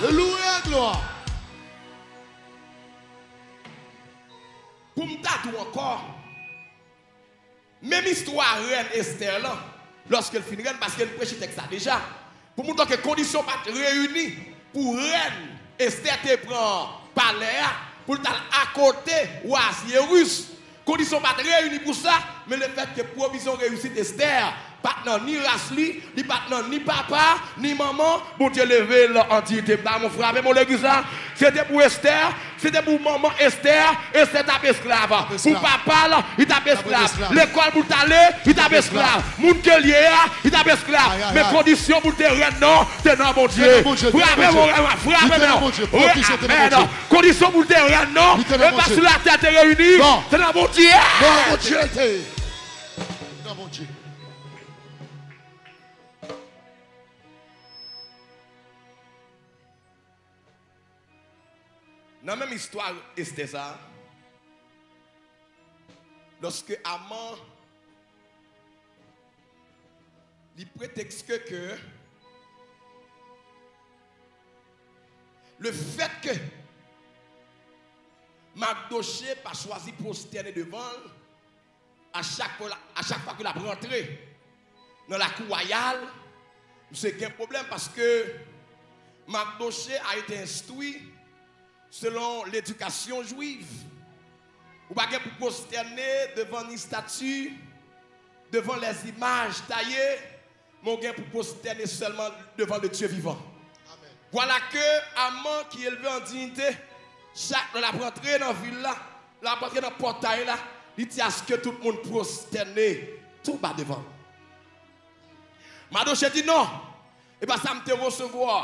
Alelouya, glwa. Pou m ta di w ankò, menm istwa rèn Estè lan, lòske l fin rèn, paske n preche tèks la deja, pou montre ke kondisyon pa t reyini pou rèn Estè te pran palè a, pou l t al akote wa Asiris. Kondisyon pa t reyini pou sa, men lefètke pwovizyon reyisit Estè pa t nan ni ras li, li pa t nan ni papa, ni manman, Bondye leve l an diyite. M ta renmen w frape bon legliz la. Se te pou Estè, se te pou manman Estè, Estè t ap esklav. Pou papa l, li t ap esklav. Lekòl pou l t ale, li t ap esklav. Moun ke l ye a, li t ap esklav. Men kondisyon pou l te rèn nan, te nan Bondye. Frape bon, frape men. Amèn. Kondisyon pou l te rèn nan, e pa sou latè te reyini, se nan Bondye. Nan Bondye l te ye. Nan Bondye. Nan menm istwa Estè sa a, lòske Aman li pretèske ke lefètke Makdoche pa chwazi pwostène devan l, a chak fwa, a chak fwa ke l ap rantre nan lakou wayal, misye gen pwoblèm paske Makdoche a été instruit selon l'éducation juive. Ou pa gen pou pwostène devan ni estati, devan lèzimaj taye, men w gen pou pwostène sèlman devan le Dieu vivant. Vwala ke Aman ki elve an diyite, chak lè l ap rantre nan vil la, lè l ap rantre nan pòtay la, li di aske tout moun pwostène tou ba devan l. Madoche di non, e pa sa m te resevwa.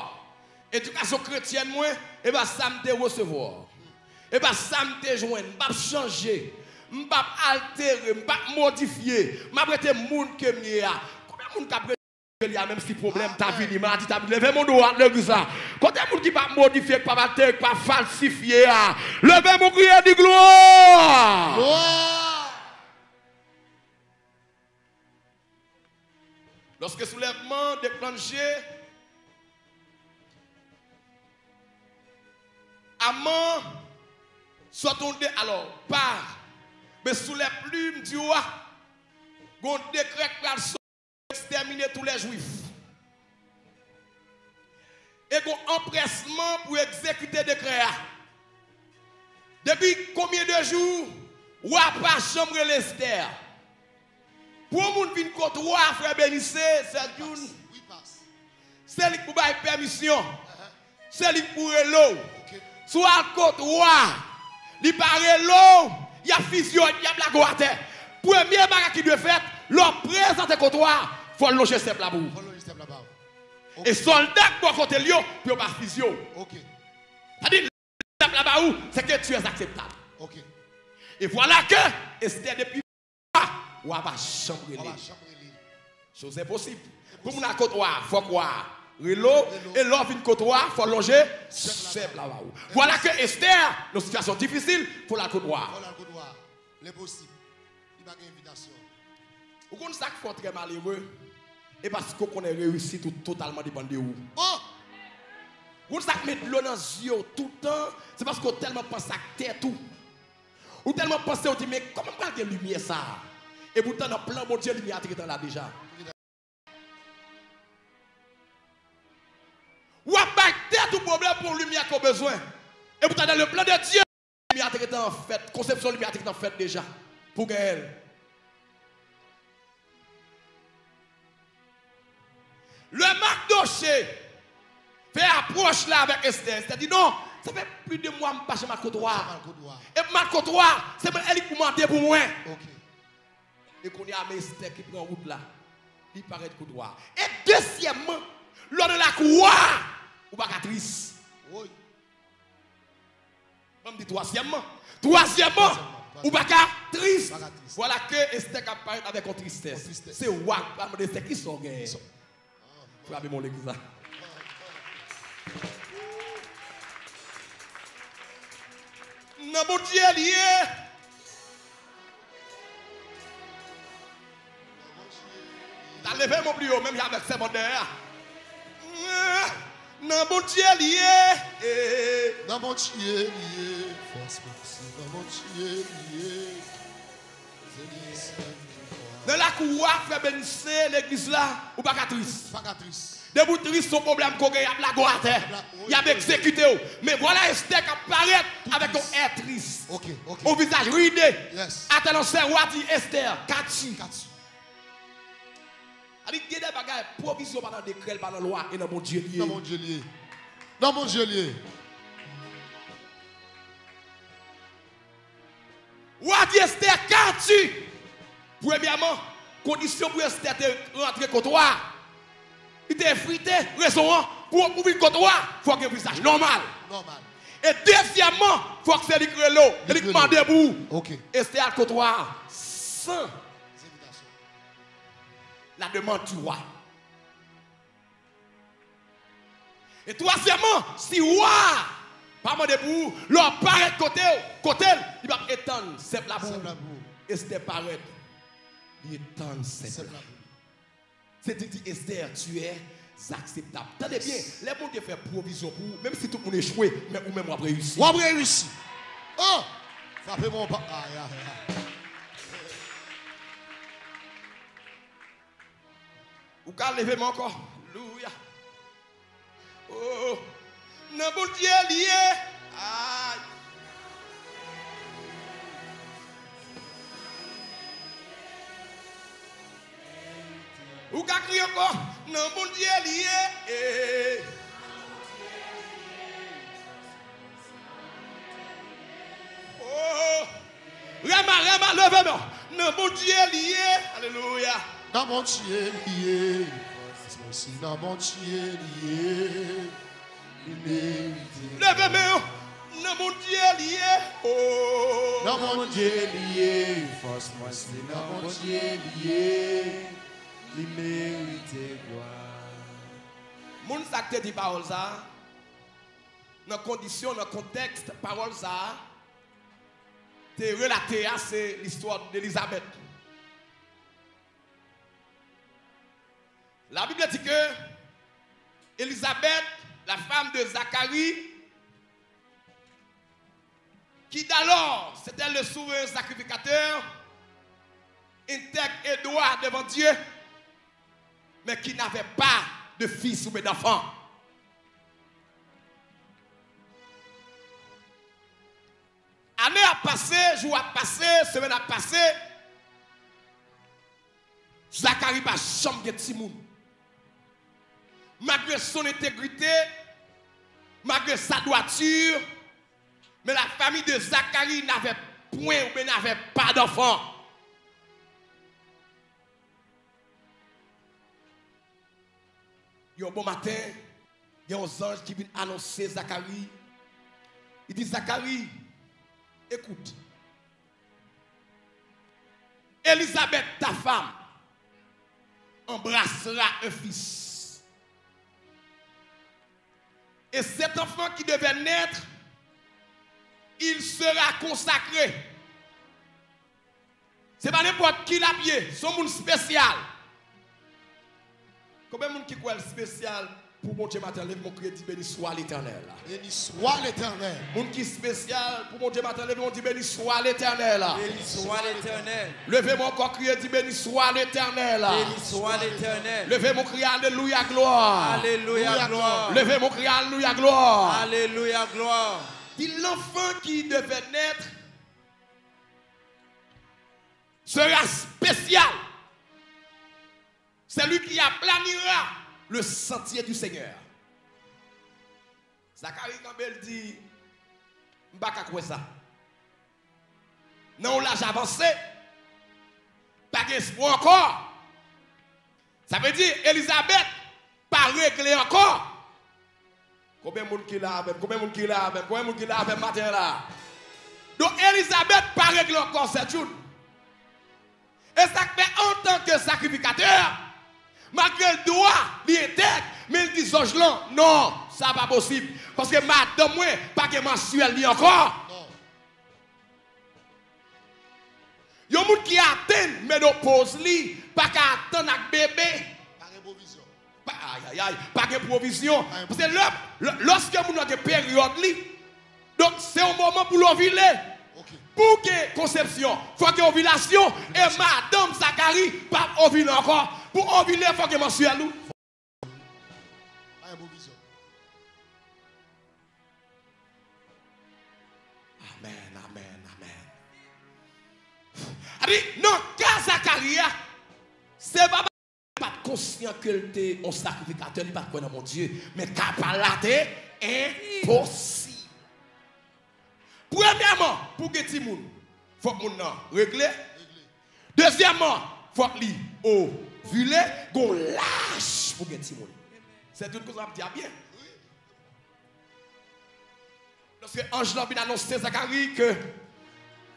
Edikasyon kretyèn mwen, e pa sa m te resevwa. E pa sa m te jwenn. M p ap chanje. M p ap altere. M p ap modifye. M ap rete moun ke m ye a. Konbyen moun k ap rete li a, menm si pwoblèm ta vini, maladi ta vini? Leve men w dwat legliz la. Kote moun ki p ap modifye, k p ap altere, k p ap falsifye a? Leve men w, kriye, di glwa. Lòske soulèvman deklanche, Aman sòt yon de, alò, pa, men sou lè plim di wa, gon dekrè k pral sòti, ekstèmine tou lè jwif. E gon anprèsman pou egzekite dekrè a. Depi konbyen de jou, wa pa janm rele Estè? Pou yon moun vin kot wa, frè Benise, sè Djoun, se li k pou bay pèmisyon. Se li k pou rele w. Si w al kot wa, li pa rele w, y ap fizye w, y ap lage w atè. Premye bagay ki dwe fèt, lè w prezante kot wa, fò l lonje sèp la pou ou. E sòlda k bò kote l yo, pou yo pa fizye w. Sa di, sèp la ba ou, c'est que tu es acceptable. E vwala ke Estè depi wa, wa pa janm rele. Chose enposib. Pou moun al kot wa, fòk wa rele w, e lè w vin kot wa, fò l lonje sèp la ba ou. Vwala ke Estè, nan sitiyasyon difisil, fò l al kot wa. Fò l al kot wa. Lenposib. Li pa gen envitasyon. Ou konn sa k fè w trè malere? E paske w konnen reyisit ou totalman depann de ou. Ou konn sa k met dlo nan zye w tout tan? Se paske w tèlman panse ak tèt ou. Ou tèlman panse, w di, "Men kòman m pral gen limyè sa a?" Epoutan, nan plan Bondye, limyè a te gentan la deja. W ap bay tèt ou pwoblèm pou yon limyè ke w bezwen. Epoutan, dans le plan de Dieu, limyè a te gentan fèt, konsepsyon limyè a te gentan fèt deja pou w genyen l. Lè Makdoche fè apwòch la avèk Estè, Estè di, "Non, sa fè plis de mwa m pa janm al kot wa. E pou m al kot wa, se mwen, e li k pou mande pou mwen." E kounye a, men Estè ki pran wout la, li parèt kot wa. E dezyèmman, lè w nan lakou wa, ou pa ka tris. Ban m di twazyèmman. Twazyèmman, ou pa ka tris. Vwala ke Estè k ap parèt avèk yon tristès. Se wa k pral mande Estè, "Kisa w genyen?" Frape men w legliz la. Nan Bondye li ye. Ou ta leve men w pli wo, menm jan avèk sèmant dèyè a. Nan Bondye li ye. Eh. Nan Bondye li ye. Fòs mwen se nan Bondye li ye. Se li sèl ki fò. Nan lakou a, frè Benisè, legliz la, ou pa ka tris. Pa ka tris. Depi w tris, se yon pwoblèm ke w gen, y ap lage w atè. Y ap la-, wi, y ap wi, wi. Egzekite w. Men vwala Estè k ap parèt avèk yon è tris. Ok, ok. Yon vizaj ride. Yes. Atè nan sè wa di Estè, kati. Kati. A di gen de bagay, pwovizyon pa nan dekrè, l pa nan lwa, e nan Bondye li ye. Nan Bondye li ye. Nan Bondye li ye. Wa di Estè, kati. Premyèman, kondisyon pou Estè te rantre kot wa a, li te evite rezon an, pou, pou vin kot wa a, fòk gen vizaj nòmal. Nòmal. E dezyèmman, fòk se li k rele w, e li k mande pou ou. Ok. Estè al kot wa a san la demande du roi. E twazyèmman, si wa a pa mande pou ou, lè w parèt kote w, kote l, li p ap etann sèp la pou ou. Sèp la pou ou. Estè parèt, li etann sèp la. Sèp la pou ou. Se di, di Estè, tu es acceptable. Tande byen, lè Bondye fè pwovizyon pou ou, menm si tout moun echwe, men ou menm w ap reyisi. W ap reyisi. Oh! Frape men w pa. Ay, ay, ay. Ou ka leve men ankò. Alelouya. Oh, nan Bondye li ye. Ay. Ou ka kriye ankò. Nan Bondye li ye. Eh. Oh. Rema, Rema, leve men w. Nan Bondye li ye. Alelouya. Nan Bondye li ye. Fòs mwen se nan Bondye li ye. Li merite. Leve men w. Nan Bondye li ye. Oh. Nan Bondye li ye. Fòs mwen se nan Bondye li ye. Li merite glwa. Moun sa k te di pawòl sa a, nan kondisyon, nan kontèks pawòl sa a, te relate a, se listwa d'Elizabeth. La Bible dit que Élisabeth, la femme de Zacharie, qui d'alors c'était le souverain sacrificateur, intègre et droit devant Dieu, mais qui n'avait pas de fils ou bien d'enfant. Ane ap pase, jou ap pase, semèn ap pase. Zakari pa janm gen timoun. Malgré son intégrité, malgré sa droiture, mais la famille de Zacharie n'avait point ou bien n'avait pas d'enfant. Yon bon maten, gen yon zanj ki vin anonse Zakari. Li di, Zakari, écoute, Élisabeth, ta femme, embrassera un fils. Et cet enfant qui devait naître, il sera consacré. Se pa nenpòt ki l ap ye, se yon moun espesyal. Konbyen moun ki kwè l espesyal pou Bondye maten an, leve men w, kriye, di, Béni soit l'Éternel. Béni soit l'Éternel. Moun ki espesyal pou Bondye maten an, leve men w, di, Béni soit l'Éternel. Béni soit l'Éternel. Leve men w ankò, kriye, di, Béni soit l'Éternel. Béni soit l'Éternel. Leve men w, kriye, Alelouya, glwa. Alelouya, glwa. Leve men w, kriye, Alelouya, glwa. Alelouya, glwa. Di, l'enfant qui devait naître sera spécial. C'est lui qui aplanira le sentier du Seigneur. Zakari kanpe, l di, m pa ka kwè sa. Nan yon laj avanse, pa gen espwa ankò. Sa vle di, Elizabeth pa regle ankò. Konbyen moun ki la avè m? Konbyen moun ki la avè m? Konbyen moun ki la avè m maten an la? Donk, Elizabeth pa regle ankò, sè Jude. E sa k fè, antanke sakrifikatè, Malgre l dwa, li entèg, men l di zòj lan, non, sa pa posib. Paske madanm mwen pa gen mansyèl li ankò. Yon moun ki atenn menopoz li pa ka atann ak bebe. Pa gen pwovizyon. Pa, ayayay, pa gen pwovizyon. Pa gen pwovizyon. Paske lè, lè, lòske moun nan gen peryòd li, donk se yon moman pou l ovile. Ok. Pou gen konsepsyon, fòk gen ovilasyon, e madanm Zakari p ap ovile ankò. Pou ovile, fòk gen mansyèl ou. Pa gen pwovizyon. Amèn, amèn, amèn. A di, nan ka Zakari a, se pa, pa t konsyan ke l te yon sakrifikatè, li pa t kwè nan Bondye, men ka pa l la te enposib. Premyèman, pou gen timoun, fòk moun nan regle. Dezyèmman, fòk li ovile, gon laj pou gen timoun. Se tout konsa m ap di a byen. Lòske anj lan vin anonse Zakari ke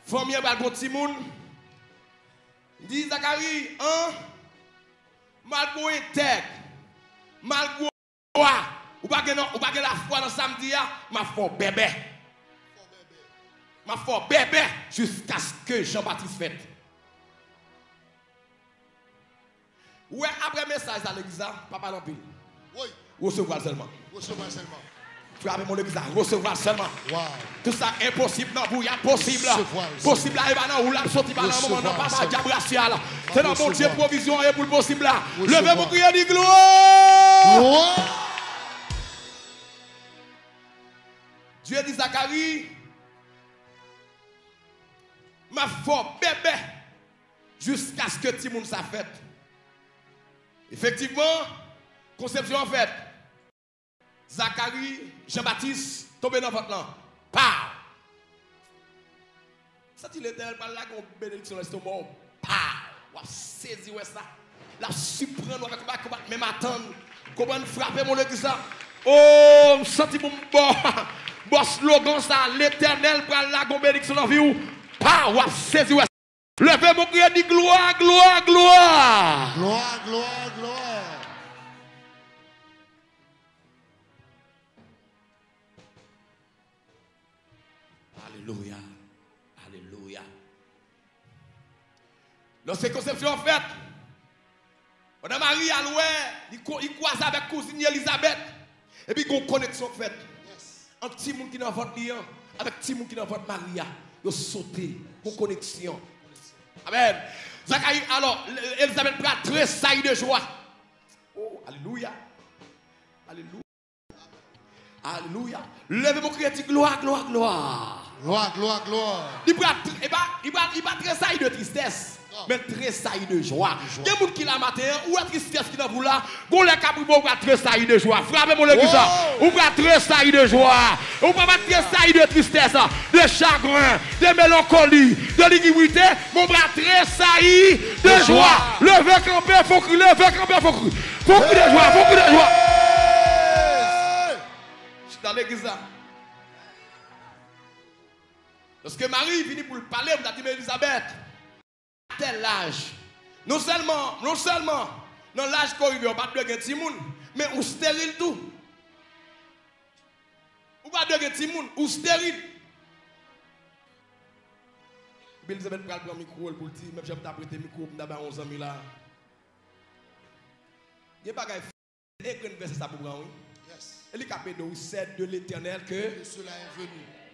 fanmi an pral gon timoun, li di Zakari, an, malgre w entèg, malgre w pa gen, ou pa gen lafwa nan sa m di a, m ap fè w bèbè. M ap fè w bèbè jiskaske Jan Batis fèt. Ou wè apre mesaj sa legliz la, pa pale anpil. Wi. Resevwa l sèlman. Resevwa l sèlman. Frape men legliz la, resevwa l sèlman. Wow. Tout sa k enposib nan pou y ap posib. Resevwa l sèlman. Posib la e pa nan ou l ap soti, pa nan manman nan, papa dyab rasyal. Se nan Bondye pwovizyon an ye pou l posib la. Leve pou kriye di glwa. Glwa. Dye di Zakari, m ap fè w bèbè jiskaske timoun sa fèt. Efektivman, konsepsyon an fèt. Zakari, Jan Batis, tonbe nan vant lan. Paw! Santi Letènèl pral lage yon benediksyon nan lestoma w. Paw! W ap sezi wè sa. L ap siprann w avèk yon bagay ke w pa t menm atann. Konprann, frape men legliz la. O, m santi pou m bò, bò slogan sa, Letènèl pral lage yon benediksyon nan vi w. Paw! W ap sezi wè sa. Leve men w, kriye, di glwa, glwa, glwa. Glwa, glwa, glwa. Alelouya. Alelouya. Lòske konsepsyon an fèt, pandan Mari al wè, li ko-, li kwaze avèk kouzin li Elizabèt. Epi gon koneksyon k fèt. Ant timoun ki nan vant li an avèk timoun ki nan vant Mari a. Yo sote. Gon koneksyon. Amèn. Zakari, alò, Elizabèt pral tresayi de jwa. O, alelouya. Alelouya. Alelouya. Leve men w, kriye, di glwa, glwa, glwa. Glwa, glwa, glwa. Li pral, li pa, li pa, li pa tresayi de tristès, men l tresayi de jwa. Gen moun ki la maten an, ou wè tristès ki nan vi w la, gon lè k ap rive w pral tresayi de jwa. Frape men legliz la. Ou pral tresayi de jwa. Ou pa va tresayi de tristès, de chagren, de melankoli, de ligibrite, men w pral tresayi de jwa. Leve kanpe, fò w kri, leve kanpe, fò w kri. Fò w kri de jwa, fò w kri de jwa. Chita legliz la. Lòske Mari vini pou l pale, pou l ta di, men Elizabèt, a tèl laj, non sèlman, non sèlman nan laj ke w rive a, ou pa t dwe gen timoun, men ou steril tou. Ou pa dwe gen timoun, ou steril. Epi Elizabèt pral pran mikwo l pou l di, menm jan m ta prete mikwo m ta bay yon zanmi la. Gen bagay. E grenn vèsè sa pou pran, wi. Yes. E li k ap ede w, wi. C'est de l'Éternel que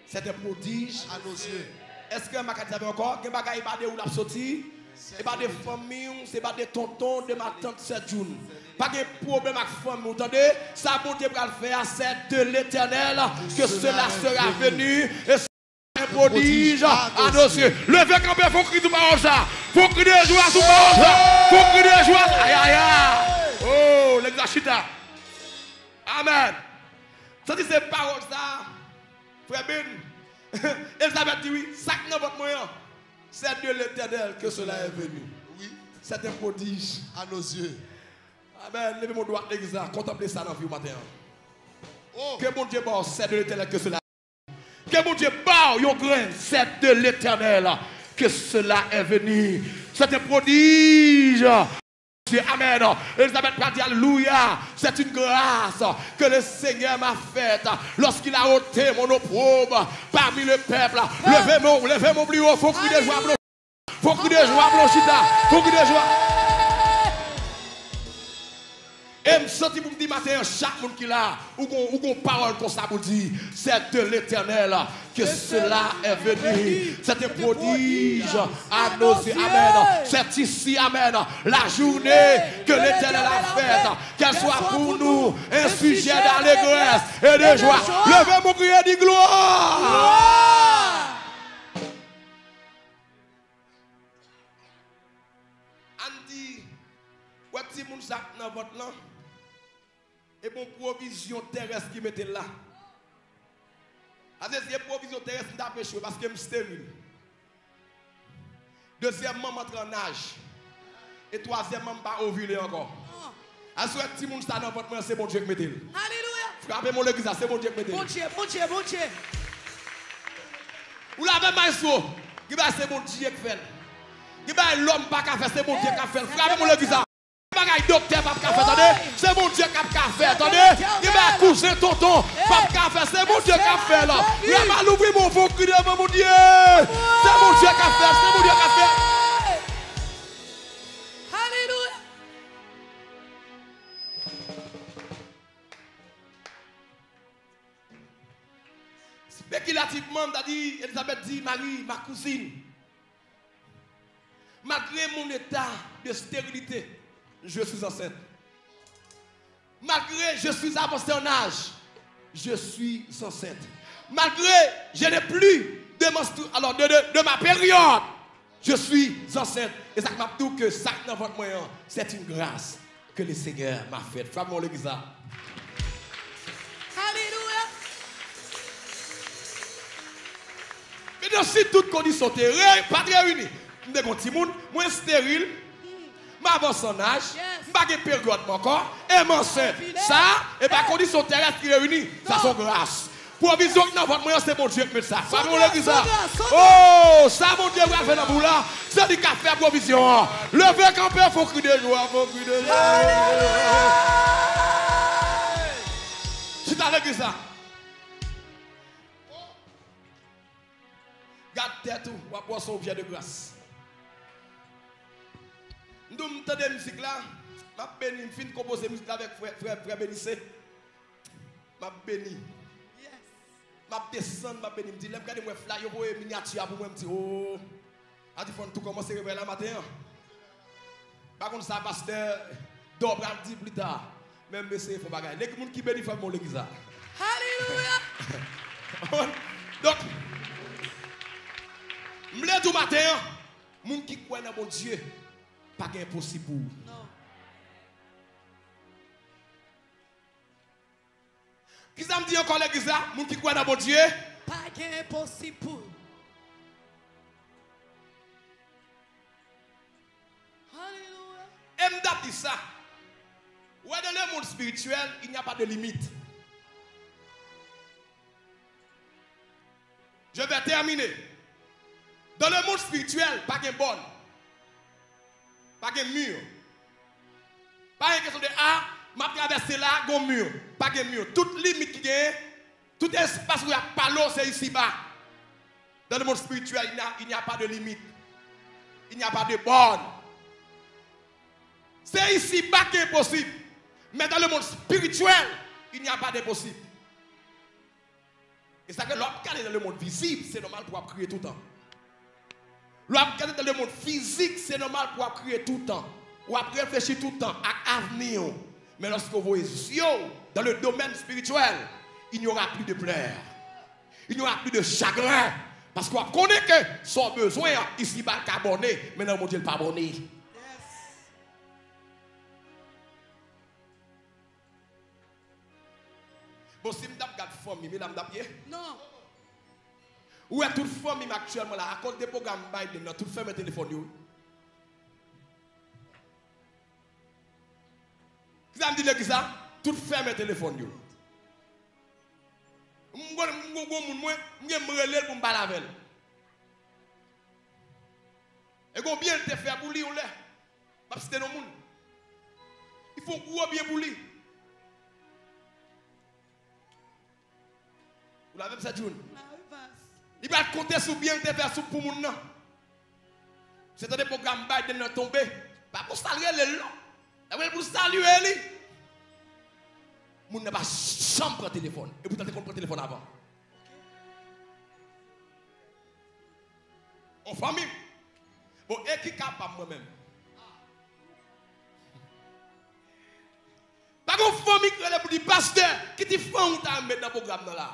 c'est un prodige à nos yeux. Èske m ka di sa ankò? Gen bagay e pa de ou l ap soti, e pa de fanmi w, se pa de tonton, de matant, sè June. Pa gen pwoblèm ak fanmi w, tande? Sa Bondye pral fè a, c'est de l'Éternel que cela sera venu. Un prodige à nos yeux. Leve kanpe, fò w kri sou pawòl sa. Fò w kri de jwa sou pawòl sa. Fò w kri de jwa. Ay, ay, ay. Oh, legliz la chita. Amèn. Santi se pawòl sa. Frè Ben. Elizabèt di wi, sa k nan vant mwen an, c'est de l'Éternel que cela est venu. Oui. C'est un prodige à nos yeux. Amèn. Leve men w dwat legliz la. Kontanple sa nan vi w maten an. Oh. Ke Bondye ba w, c'est de l'Éternel que cela. Ke Bondye ba w yon grenn, c'est de l'Éternel que cela est venu. C'est un prodige. Dieu. Amen. Elisabeth pral di, Alléluia, c'est une grâce que le Seigneur m'a faite lorsqu'il a ôté mon opprobre parmi le peuple. Leve men w, leve men w pli wo, fò w kri de jwa, bro. Fò w kri de jwa, bro, chita. Fò w kri de jwa. E m santi pou m di maten an, chak moun ki la, ou gon, ou gon pawòl konsa pou di, c'est de l'Éternel que cela est venu. C'est un prodige à nos yeux. Amen. C'est ici, amen, la journée que l'Éternel a faite. Qu'elle soit pour nous un sujet d'allégresse et de joie. Leve men w, kriye, di glwa. Ann di, wè timoun sa k nan vant lan, e bon pwovizyon terès ki mete l la. Paske si e pwovizyon terès, m t ap echwe paske m steril. Dezyèmman, m antre an aj. E twazyèmman, m pa ovile ankò. Aswè, timoun sa nan vant mwen, se Bondye k mete l. Alelouya! Frape men w legliz la, se Bondye k mete l. Bondye, Bondye, Bondye. Ou la avè m, maestro? Gen bagay se Bondye k fè l. Gen bagay lòm pa ka fè, se Bondye k ap fè l. Frape men w legliz la. Gen bagay doktè p ap ka fè, tande. Se Bondye k ap ka fè, tande. Gen bagay kouzen, tonton p ap ka fè, se Bondye k ap fè l. Lè m al ouvri men w, fò w kri devan Bondye. Se Bondye k ap fè, se Bondye k ap fè. Alelouya. Spékulativman, m ta di, Elizabeth di, Marie, ma cousine, malgré mon état de stérilité, je suis enceinte. Malgré je suis avancée en âge, je suis enceinte. Malgré je n'ai plus de menstru-, alors de, de, de ma période, je suis enceinte. E sa k m ap di w ke sa k nan vant mwen an, c'est une grâce que le Seigneur m'a faite. Frape men w legliz la. Alelouya. Mentnan, si tout kondisyon te re-, pa t reyini, m te gon timoun, mwen esteril, m avanse an aj, m pa gen peryòd mwen ankò, e m ansent. Sa, e pa kondisyon terès ki reyini, sa se yon gras. Pwovizyon k nan vant mwen an, se Bondye k met sa. Frape men w legliz la. Oh, sa Bondye pral fè nan pou w la, se li k ap fè pwovizyon an. Leve kanpe, fò w kri de jwa, fò w kri de jwa. Chita legliz la. Gad tèt ou, w ap wè w se yon objè de gras. M di w, m tande mizik la, m ap beni, m fin konpoze mizik la avèk frè, frè, frè Benise. M ap beni. M ap desann, m ap beni. M di, lè m gade, m wè flyer, yo voye minyati a pou mwen, m di, oh. A di, fò n tou kòmanse revèy la maten an. Pa konn sa pastè Dò pral di pli ta, men m eseye fè yon bagay. Lè moun ki beni, fè m yon legliz la. Alelouya! Donk, m lè di w maten an, moun ki kwè nan Bondye, pa gen enposib pou ou. Non. Kisa m di ankò legliz la? Moun ki kwè nan Bondye. Pa gen enposib pou l. Alelouya. E m t ap di sa. Ouais, dans le monde spirituel, il n'y a pas de limite. Je vais terminer. Dans le monde spirituel, pa gen bòn. Pa gen mi. Pa gen kesyon de, a, m ap travèse la, gon mi. Pa gen mi. Tout limit ki genyen, tout espas ou y ap pale w, se isiba. Dans le monde spirituel, il n'y a, il n'y a pas de limite. Il n'y a pas de borne. Se isiba ki enposib. Men dans le monde spirituel, il n'y a pas d'impossible. E sa ke lè w ap gade nan lemonn vizib, se nòmal pou w ap kriye toutan. Lè w ap gade nan lemonn fizik, se nòmal pou w ap kriye toutan. W ap reflechi toutan ak avni w. Men lòske w voye zye w dans le domaine spirituel, il n'y aura plus de pleurs. Il n'y aura plus de chagrin. Paske w ap konnen ke sa w bezwen an, isiba l ka bòne, men nan Bondye l pa bòne. Bon, si m t ap gad fanmi m, e la m t ap ye? Non. Ou wè tout fanmi m aktyèlman la, akoz de pwogram Biden nan, tout fèmen telefòn yo. Kisa m di legliz la? Tout fèmen telefòn yo. M gon, m gon, gon moun mwen, m gen m rele l pou m pale avè l. E gon byen l te fè pou li yon lè. M ap site non moun. Fè yon gwo byen pou li. Ou la menm, Sè Jun? Li pral konte sou byen l te fè sou pou moun nan. Se tande pwogram Biden nan tonbe. Pa pou sa l rele l non. L ap rele pou l salye li. Moun nan pa janm pran telefòn. Epoutan l te konn pran telefòn avan. On fanmi. Bon, e ki ka pa m mwen menm? Pa gen yon fanmi ki rele pou di, pastè, ki ti fanm ou ta met nan pwogram nan la?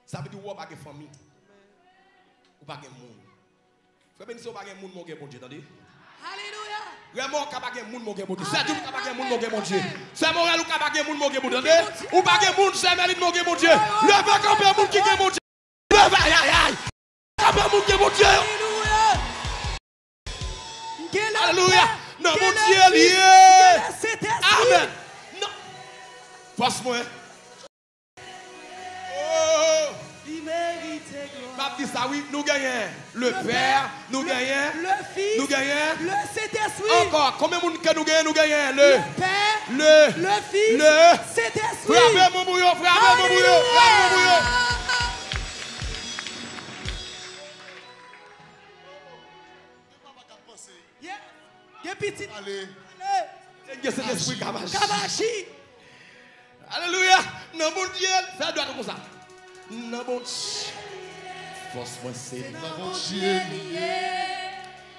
Sa vle di ou pa gen fanmi. Ou pa gen moun. Frè Benise, ou pa gen moun, men w gen Bondye, tande. Alelouya. Remo, ou ka pa gen moun, men w gen Bondye. Sè Jun, ou ka pa gen moun, men w gen Bondye. Sè Morel, ou ka pa gen moun, men w gen Bondye, tande. Ou pa gen moun, Sè Merlin, men w gen Bondye. Leve kanpe moun ki gen Bondye. Leve, ay, ay, ay. Kanpe moun ki gen Bondye yo. Alelouya. Nan Bondye li ye. Amèn. Fòs mwen. Oh. Li merite glwa. M ap di sa wi, nou genyen le Pè, nou genyen, le Fis, nou genyen le Sentespri. Ankò, konbyen moun ke nou genyen? Nou genyen le, le Pè, le, le Fis, le Sentespri. Frape moun pou yo, frape moun pou yo, frape moun pou yo. Gen pitit. Ale. Ale. Gen Sentespri k ap aji. K ap aji. Alelouya. Nan Bondye, fè dwèt ou konsa. Nan Bondye. Fòs mwen se nan Bondye li ye.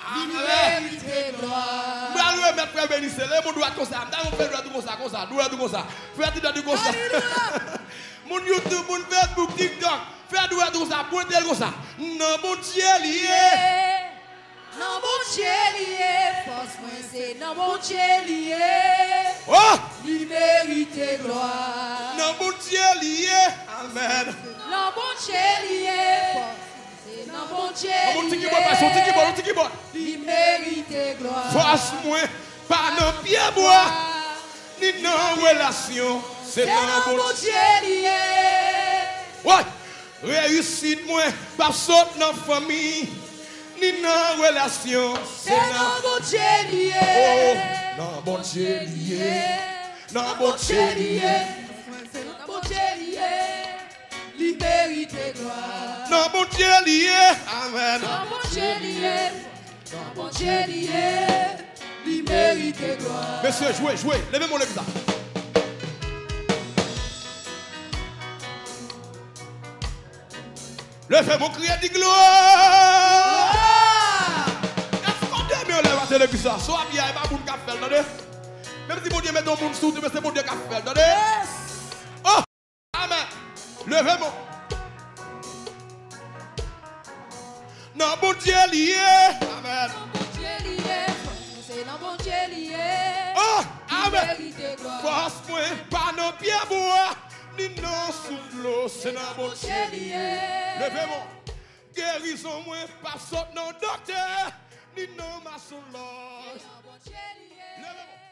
Li merite glwa. M pral remèt frè Benise. Lè moun dwèt konsa. M ta yon fè dwèt ou konsa, konsa. Dwèt ou konsa. Fè ti dwèt ou konsa. Alelouya. Moun YouTube, moun Facebook, TikTok. Fè dwèt ou konsa. Pwente l konsa. Nan Bondye li ye. Nan Bondye li ye, fòs mwen se nan Bondye li ye. Oh! Li merite glwa. Nan Bondye li ye. Amèn. Nan Bondye li ye, fòs mwen se nan Bondye li ye. Yon ti kibòd, yon ti kibòd, yon ti kibòd. Li merite glwa. Fòs mwen pa nan pyebwa, ni nan relasyon. Se nan Bondye li ye. Woy! Reyisit mwen p ap sot nan fanmi, ni nan relasyon. Se nan Bondye li ye. Oh, nan Bondye li ye. Nan Bondye li ye. Se nan Bondye li ye. Li merite glwa. Nan Bondye li ye. Amèn. Nan Bondye li ye. Nan Bondye li ye. Li merite glwa. Mesye, jwe, jwe. Leve men w legliz la. Leve men w, kriye, di glwa. Èske w demen w leve pase legliz la? Si w abye a, e pa moun k ap fè l, tande. Menm si Bondye mete yon moun sou ou, men se Bondye k ap fè l, tande. Oh! Amèn. Leve men w. Nan Bondye li ye. Amèn. Nan Bondye li ye. Fòs mwen se nan Bondye li ye. Oh, amèn. Li merite glwa. Fòs mwen pa nan pyebwa, ni nan souf dlo, se nan Bondye li ye. Leve men w. Gerizon mwen pa sot nan doktè, ni nan masonlòj. Se nan Bondye li ye. Leve men w.